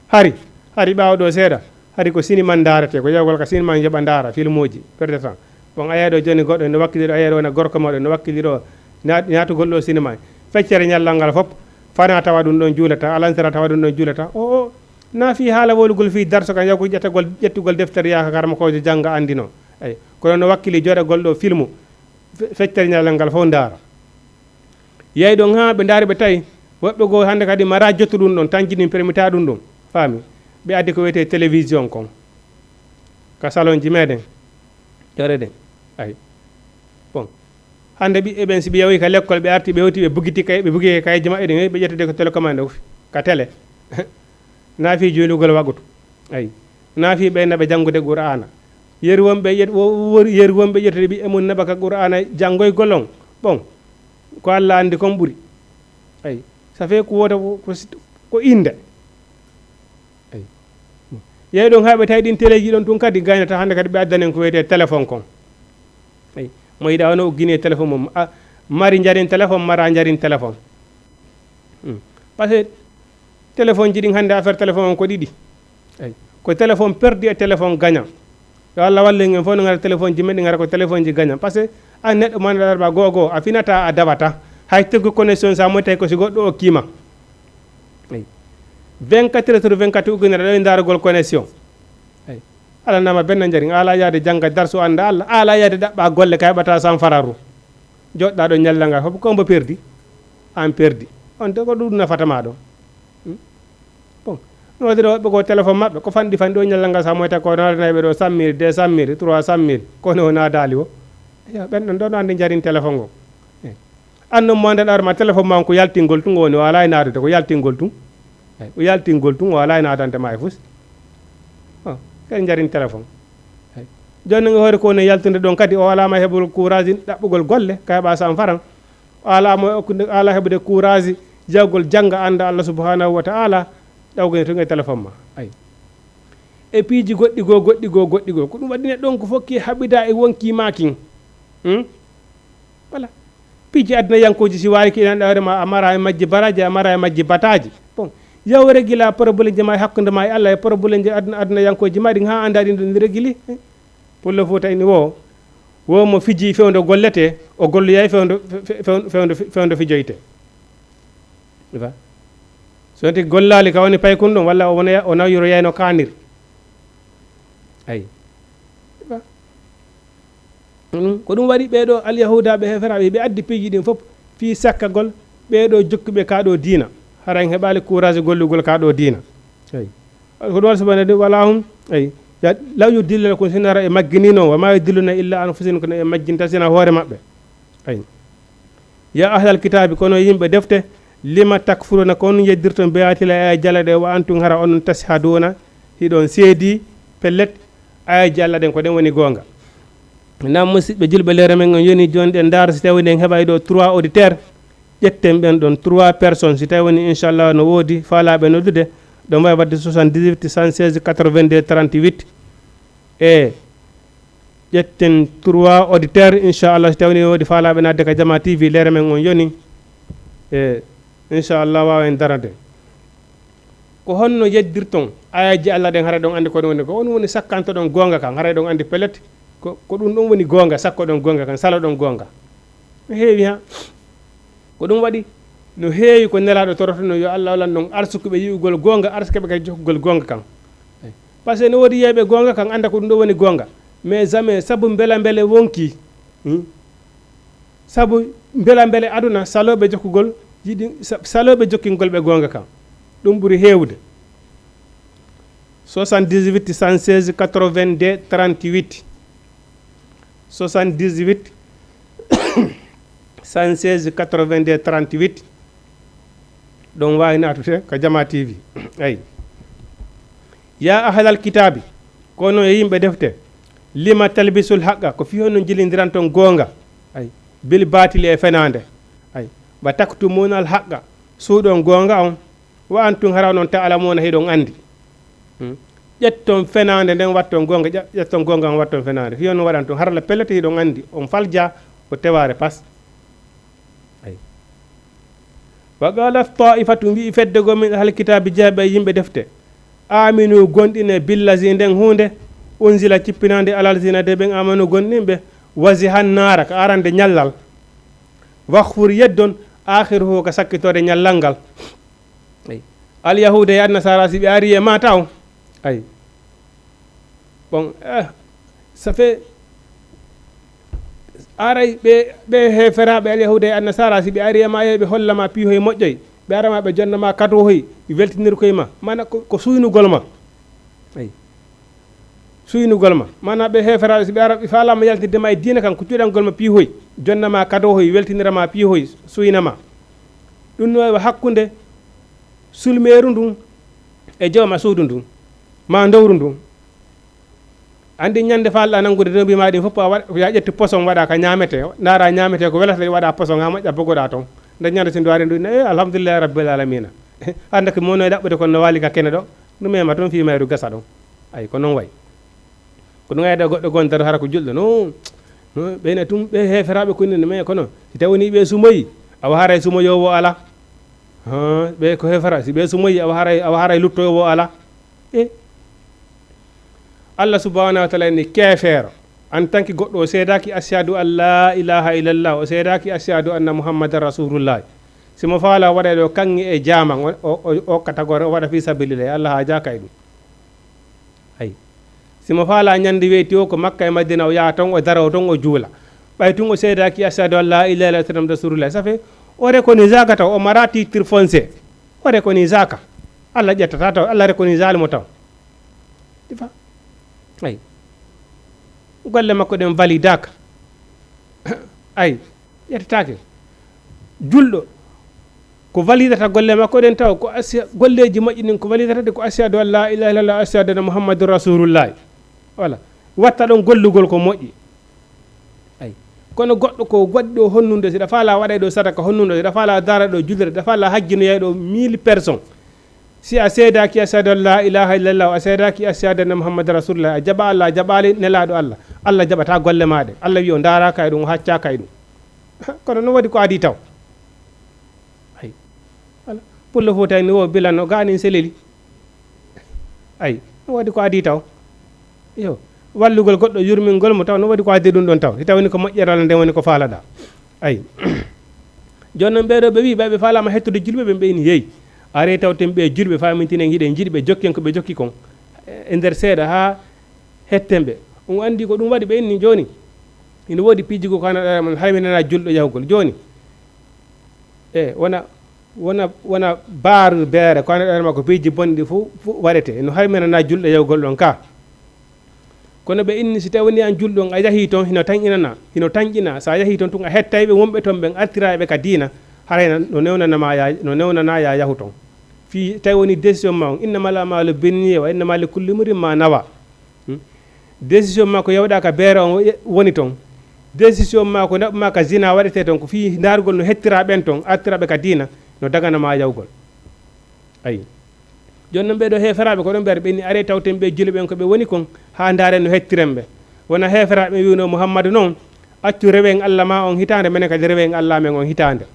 Hari, hari ɓaawo ɗo seeɗa, hari ko sinima ndaarete, ko yawgol ka sinima yoɓa ndaara, filmuuji, perdre temps. Bon, a yeeɗo jooni goɗɗo ene wakkiliro, a yeeɗo wona gorko mawɗo ene wakkiliro, na-, naatugol ɗo sinima. Feccere ñallal ngal fof, fana tawa ɗum ɗon juulata, alansara tawa ɗum ɗon juulata. O, o, na fii haala wowlugol fii darso kan, yawgol ƴettagol, ƴettugol deftere yaaka karmakoojo jannga anndino. Ay, kono no wakkili jooɗagol ɗo filmu, fe-, feccere ñallal ngal fof ndaara. Yeey ɗon haa ɓe ndaari ɓe tawi, woɓɓe goo hannde kadi mara jottu ɗum ɗon, tan jinin permita ɗum ɗum. Faami? Ɓe addi ko wiyetee télévision kon. Ka salon ji meɗen. Ƴoreɗen. Ay. Bon. Hannde ɓiɓɓe ɓen, si ɓe yawi ka lekkol, ɓe arti, ɓe hewti, ɓe bugiti kay, ɓe bugi kay jama eɗen, ɓe ƴettude ko télécommande o ka télé. Na fii juulugol wagutu. Ay. Na fii ɓe naɓa janngude Qur'aana. Yeru wonɓe ƴet-, wo-, wo-, yeru wonɓe ƴettude ɓiɓɓe mum naɓa ka Qur'aana janngoygol on. Bon, ko Allah anndi kon ɓuri. Ay. Ça fait ko wota ko, ko sit-, ko innde. Ay. Yeey ɗon haa ɓe tawi ɗin teleeji ɗon tun kadi gaynata hannde kadi ɓe addanen ko wiyetee téléphone kon. Ay. Mo yiɗa wano uggini e téléphone mum. A, mari njarin téléphone, mara njarin téléphone. Hmm. Parce que téléphone ji ɗin hannde, affaire téléphone on ko ɗiɗi. Ay. Ko téléphone perdu e téléphone gagnant. Yo Allah wallu en fof no ngara téléphone ji men ɗi ngara ko téléphone ji gagnant. Parce que an neɗɗo mo annduɗaa ɗo ba goo goo, a finata, a dawata. Hay teggu connexion sa mo tawi ko si goɗɗo okkii ma. Ay. Vingt-quatre heures sur vingt-quatre ugginere ɗo e ndaarugol connexion. Ay. Ala nama benn njariñ, ala yaade jannga darsu annda Allah, ala yaade ɗaɓɓa golle ka heɓata san fararu. Joɗɗa ɗo ñalla ngal fof, ko mbo perdi? An perdi. On de ko ɗum nafata ma ɗo. Hmm? Bon. No waɗi ɗo woɓɓe ko téléphone maɓɓe, ko fanɗi fanɗi o ñalla ngal sa moyta ko naadana ɓe ɗo cent mille, deux cent mille, trois cent mille. Kono o naadaali o. Yo, ɓen ɗon ɗon andi njariñ téléphone o. Eh. An non mo anndan hoore ma téléphone ma on ko yaltingol tun o woni, o ala e naadude, ko yaltingol tun. Eyi, o yaltingol tun, o ala e naadande ma e fus. Oh, kadi njariñ téléphone. Eyi. Jooni non e hoore ko woni yaltude ɗon kadi, o ala ma heɓugol courage ɗaɓɓugol golle, ka heɓa san faran. O ala mo okkude, ala heɓude courage jawgol jannga annda Allah subhanahu wa ta'ala, ɗawgani tun e téléphone ma. Ayi. E piiji goɗɗi goo, goɗɗi goo, goɗɗi goo. Ko ɗum waɗi neɗɗo on ko fof ki haɓida e wonki ma kin. Hmm? Voilà. Piiji aduna yankooji si waali ki inan hoore ma, a mara e majji baraaji, a mara e majji bataaji. Bon, yaw regila problème ji ma e hakkunde ma e Allah e problème ji aduna, aduna yankooji ma ɗin haa annda ɗin ɗon regili. Pullo Fuuta ini wo, wo mo fiji fewndo gollete, o golloyay fewndo, fe-, fe-, fewndo, fewndo, fewndo fijoyte. Ifa. So wonti gollaali ka woni paykun ɗum, walla o wona, o nawiroyayno kaanir. Ayi. Ifa. Mm, ko ɗum waɗi ɓee ɗoo alyahuudaaɓe heferaaɓe, ɓe addi piiji ɗin fof fii sakkagol ɓee ɗoo jokkuɓe kaa ɗoo diina. Hara en heɓaali courage gollugol kaa ɗoo diina. Eyi. Ko ɗum waɗi subhaanahu wa ta'aala, wala hum, eyi. Ya, law yudilluna kun sinara e magginino, wa ma yudilluna illa anfusihim, kono e majjinta sina hoore maɓɓe. Eyi. Ya ahlal kitaabi, kono yimɓe defte, lima takfuruna, ko on yeddirton bi ayaati Llaahi, e aaye Alla ɗe, wa antum, hara onon, tashhaduna, hiɗon seedi, pellet, aayeeji Alla ɗen ko ɗen woni goonga. Naam, musidɓe julɓe, leere men on yoni jooni, ɗen ndaara si tawii en heɓay ɗo trois auditeurs, ƴetten ɓen ɗon trois personnes, si tawii woni, inchallah, no woodi faalaaɓe noddude, ɗon waawi waɗde soixante-dix-huit, cent seize, quatre-vingt-deux, trente-huit, e ƴetten trois auditeurs, inchallah, si tawii no woodi faalaaɓe naatde ka Jamaa T V, leere men on yoni, e inchallah, waawa en darade. Ko honno yeddirton aayeeji Alla ɗen, hara ɗon anndi ko ɗum woni, ko on woni sakkantoɗon goonga kan, hara ɗon anndi pellet ko, ko ɗum ɗon woni goonga, sakkoɗon goonga kan, saloɗon goonga? No heewi, ha? Ko ɗum waɗi, no heewi ko Nelaaɗo torotono, yo Alla wallan ɗon arsukuɓe yi'ugol goonga, arsukuɓe kadi jokkugol goonga kan. Eyi. Par ce que no woodi yeeyɓe goonga kan, annda ko ɗum ɗon woni goonga. Mais jamais, sabu mbela mbele wonki. Hmm? Sabu mbela mbele aduna, salooɓe jokkugol, yiɗi, sa-, salooɓe jokkingol ɓe goonga kan. Ɗum ɓuri heewde. Soixante-dix-huit, cent seize, quatre-vingt-deux, trente-huit. Soixante-dix-huit, cent seize, quatre-vingt-deux, trente-huit. Ɗon waawi naatude ka Jama T V. Ay. Ya ahlal kitaabi, kono e yimɓe defte, lima talbisul haqqa, ko fii honno njilindiranton goonga? Ay. Bil baatili e fenaande. Ay. Wa taktumunal haqqa, suuɗon goonga on. Wa antum hara onon ta'lamuna hiɗon anndi. Hmm. Ƴetton fenaande nden watton goonga, ƴa-, ƴetton goonga on watton fenaande. Fii honno waɗanton? Hara la pellet hiɗon anndi. On falja ko tewaare pas. Ay. Wa qala taifatu, wi'i fedde goo min ahlil kitaabi, jeeɓe e yimɓe defte. Aminu, gonɗine, billazi, nden huunde, unzila, cippinaande, alal zina, de ɓen amanu, gonɗinɓe, wazihan naara, ka arande ñallal. Wakfur, yeddon, akhiruhu, ka sakkitoore ñallal ngal. Ay. Alyahuuda e Annasaara, si ɓe ari e ma taw. Ay. Bon, eh, ça fait, aray ɓe, ɓe heeferaaɓe Alyahuuda e Annasaara, si ɓe ari e ma, ɓe holla ma piihoy moƴƴoy, ɓe ara ma, ɓe jonna ma kadoohoy, weltinir koye ma. Mana ko, ko suynugol ma. Ay. Suynugol ma. Mana ɓe heeferaaɓe, si ɓe ara, ɓe faalaama yaltinde ma e diina kan, ko cuɗangol ma piihoy, jonna ma kadoohoy, weltinira ma piihoy, suyna ma. Ɗum no waɗa hakkunde sulmeeru ndun e jooma suudu ndun, ma ndowru ndun. Anndi ñande faalɗaa nanngude doombi ma ɗin fof, a waɗ-, ya ƴettu poson waɗa ka ñaametee, ndaara ñaametee ko welata, waɗa poson, ha moƴƴa, bogoɗaa ton. Nde ñande si ndu ari ndu, eh, alhamdulillahi rabbil alamina. Hannde ko mono e ɗaɓɓude kono no waali ka kene ɗo, ndu mema toon fii mayru gasa ɗon. Ay, ko noon wayi. Ko ɗum ayda goɗɗo gonta ɗo hara ko julɗo. No, no, ɓe ne tum, ɓe heeferaaɓe ko nii, mais kono si tawi woni ɓe sumoyi, awa haray sumoyoowo alaa. Ha, ɓe ko heefera, si ɓe sumoyi, awa haray, awa haray luttoyoowo alaa. E Allah subhanahu wa taala ni keefeero, en tant que goɗɗo o seedaaki ashhadu an la ilaha illallah, o seedaaki ashhadu anna muhammadan rasulullah. Si mo faala waɗa ɗo kaŋŋe e jaaman, o, o, o, o katagore o waɗa fi sabilillah, Allah haajaaka e ɗum. Ay. Si mo faala ñande weyti o ko Makka e Madina, o yaha ton, o daro ton, o juula. Ɓay tun o seedaaki ashhadu an la ilaha illallah, sallam rasulullah. Ça fait, o reconnaît zaka taw, o mara titre foncier. O reconnaît zaka. Allah ƴettata taw, Allah reconnaît zalimo taw. Ti fa? Ay. Golle makko ɗen validaka. Ay. Ƴettataake. Julɗo, ko validata golle makko ɗen taw, ko asi-, golleeji moƴƴi ɗin ko validata ɗi, ko ashhadu an la ilaha illallah, ashhadu anna muhammadun rasulullah. Voilà. Watta ɗon gollugol ko moƴƴi. Ay. Kono goɗɗo ko waɗi ɗo honnude, si ɗa faala waɗay ɗo sadaka honnude, si ɗa faala dara ɗo julde, si ɗa faala hajjinoyay ɗo mille personnes. Si a seedaaki ashhadu an la ilaha illallah, a seedaaki ashhadu anna muhammadan rasulullah, a jaɓa Allah, a jaɓaali nelaaɗo Allah, Allah jaɓata golle maa ɗe. Allah wi'i o ndaaraaka e ɗum, o haccaaka e ɗum. Kono no waɗi ko adii taw. Ay. Wala. Pullo Fuuta en ni wo bilano gaanin seleli. Ay. No waɗi ko adii taw. Yo. Wallugol goɗɗo, yurmingol mo taw, no waɗi ko adii ɗum ɗon taw. Si tawni ko moƴƴere Allah nden woni ko faalaɗaa. Ay. Jooni noon ɓee ɗoo ɓe wii, ɓay ɓe faalaama hettude julɓe ɓen, ɓe ini yeey. Aree tawten ɓee julɓe, faamintinen hiɗen njiɗi ɓe, jokken ko ɓe jokki kon. E nder seeɗa haa hetten ɓe. On anndi ko ɗum waɗi ɓe inni jooni. Ina woodi piiji goo ko hana ɗaɗa mon, hay mi nanaa julɗo yahugol. Jooni, e wona, wona, wona baaru beere ko hana ɗaɗa ma ko piiji bonɗi fof, fof waɗetee. No hay mi nanaa julɗo yahugol ɗon ka. Kono ɓe inni, si tawi woni an julɗo on, a yahii ton, hino tanƴinanaa, hino tanƴinaa. So a yahii ton tun, a hettay ɓe wonɓe ton ɓen, artiraa ɓe ka diina, haray na, no newnana ma ya, no newnanaa ya yahu ton. Fii tawi woni décision ma on, innamal a'maalu binniyya wa innama likulli imri'in ma nawa. Hmm? Décision ma ko yawɗaa ka beere on wo-, woni ton. Décision ma ko naɓu ma ka zina waɗetee ton, ko fii ndaarugol no hettiraa ɓen ton, artiraa ɓe ka diina, no dagana ma yahugol. Ayi. Jooni noon ɓee ɗoo heeferaaɓe ko ɗon ɓe ari, ɓe inni, aree tawten ɓee julɓe ɓen ko ɓe woni kon, haa ndaaren no hettiren ɓe. Wona heeferaaɓe ɓen wi'unoo Muhammadu noon, accu rewe en Allah maa on hitaande, menen kadi rewe en Allah men on hitaande.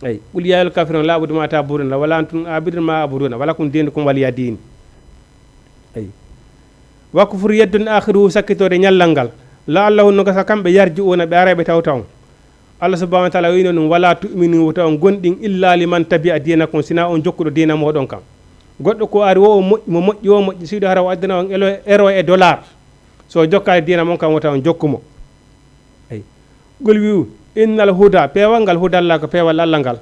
Ayi. Qul yaa ayyuhal kaafiruuna laa a'budu maa ta'buduuna, wa laa antum aabiduuna maa a'budu, wa lakum diinukum waliya diin. Ayi. Wakfur, yeddon, aakhiruhu, sakkitoode ñallal ngal. La'allahum, no gasa kamɓe, yarji'uuna, ɓe aray ɓe tawta on. Allah subhanahu wa taala wiino ɗum, "Wala tu'minu, wota on gonɗin, illa liman tabi'a dinakum, sina on jokkuɗo diina moɗon kan." Goɗɗo ko ari wo o moƴƴi, mo moƴƴi wo moƴƴi, siɗo hara o addana on elo, ero e dollar. So jokkaali diina mon kam, wota on jokku mo. Eyi. Qul wi'u, innal huda, peewal ngal, hudallah, ko peewal Allah ngal.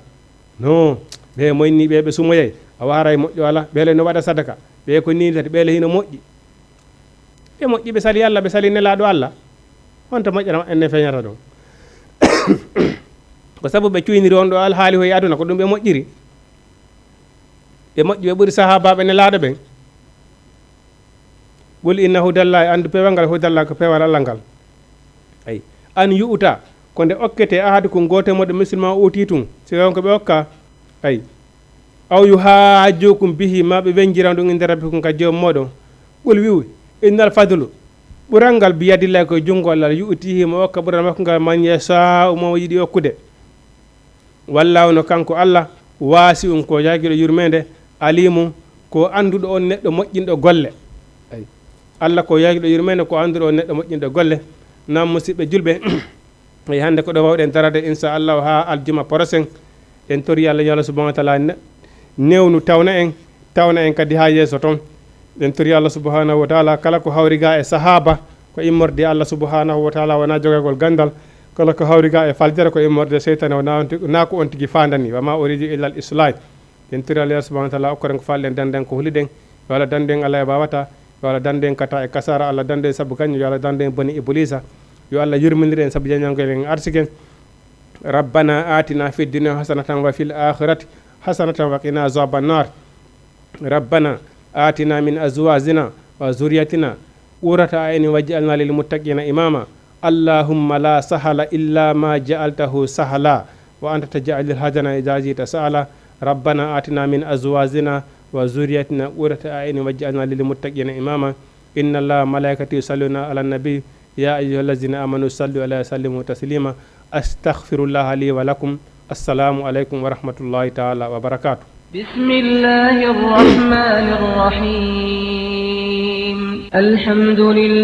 No, ɓe moyni ɓe, ɓe sumoyay, a waray moƴƴo ala, ɓe le no waɗa sadaka, ɓe ko ni tati, ɓe le hino moƴƴi. Ɓe moƴƴi, ɓe sali Allah, ɓe sali nelaaɗo Allah. Honto moƴƴere maɓɓe nde feeñata ɗon? Ko sabu ɓe cuyniri on ɗo alhaali hoy aduna, ko ɗum ɓe moƴƴiri. Ɓe moƴƴi, ɓe ɓuri sahaabaaɓe nelaaɗo ɓen. Qul inna hudallahi, anndu peewal ngal, hudallahi ko peewal Allah ngal. Ay, an yu'ta, ko nde okkete ahadukum gooto e mooɗon musulman o uti tun, si on ko ɓe okka. Ay, aw yuhajjukum bihi, ma ɓe wenjira ɗum inda rabbikum ka joom mooɗon. Qul wi'u, innal fadlu, ɓural ngal biyadillahi ko junngo Allah, yu'tihi mo okka ɓural makko ngal man yasha'u mo yiɗi okkude. Wallahu no kanko Allah, wasi'un ko yaakiiɗo yurmeende, alimun ko annduɗo on neɗɗo moƴƴinɗo golle. Ay. Allah ko yaakiiɗo yurmeende ko annduɗo on neɗɗo moƴƴinɗo golle. Naam musidɓe julɓe, e hannde ko ɗo wawɗen darade inchallahu ha aljuma prochain. En tori Allah, yo Allah subhanahu wa taala ne-, newnu tawna en, tawna en kadi ha yeeso ton. En tori Allah subhanahu wa taala kala ko hawri ga e sahaba ko immorde Allah subhanahu wa taala, wona jogagol gandal. Kala ko hawri ga e faljere ko immorde seytane, wona on ti-, na ko on tigi fandani. Wa ma uridu illa al islah. En tori Allah subhanahu wa taala okkor en ko falɗen, danden ko huliɗen. Yo Allah dandu en Allah e wawata. Yo Allah dandu en kata e kasara. Allah dandu en sabu gaño. Yo Allah dandu en boni iblisa. Yo Allah yurminir en sabu jañangol en arsiken. ربنا آتنا في الدنيا حسنة وفي الآخرة حسنة وقنا عذاب النار. ربنا آتنا من أزواجنا وذرياتنا قرة أعين واجعلنا للمتقين إماما. اللهم لا سهل إلا ما جعلته سهلا وأنت تجعل الحزن إذا شئت سهلا. ربنا آتنا من أزواجنا وذرياتنا قرة أعين واجعلنا للمتقين إماما. إن الله وملائكته يصلون على النبي يا أيها الذين آمنوا صلوا عليه وسلموا تسليما. أستغفر الله لي ولكم. السلام عليكم ورحمة الله تعالى وبركاته. بسم الله الرحمن الرحيم. الحمد لله.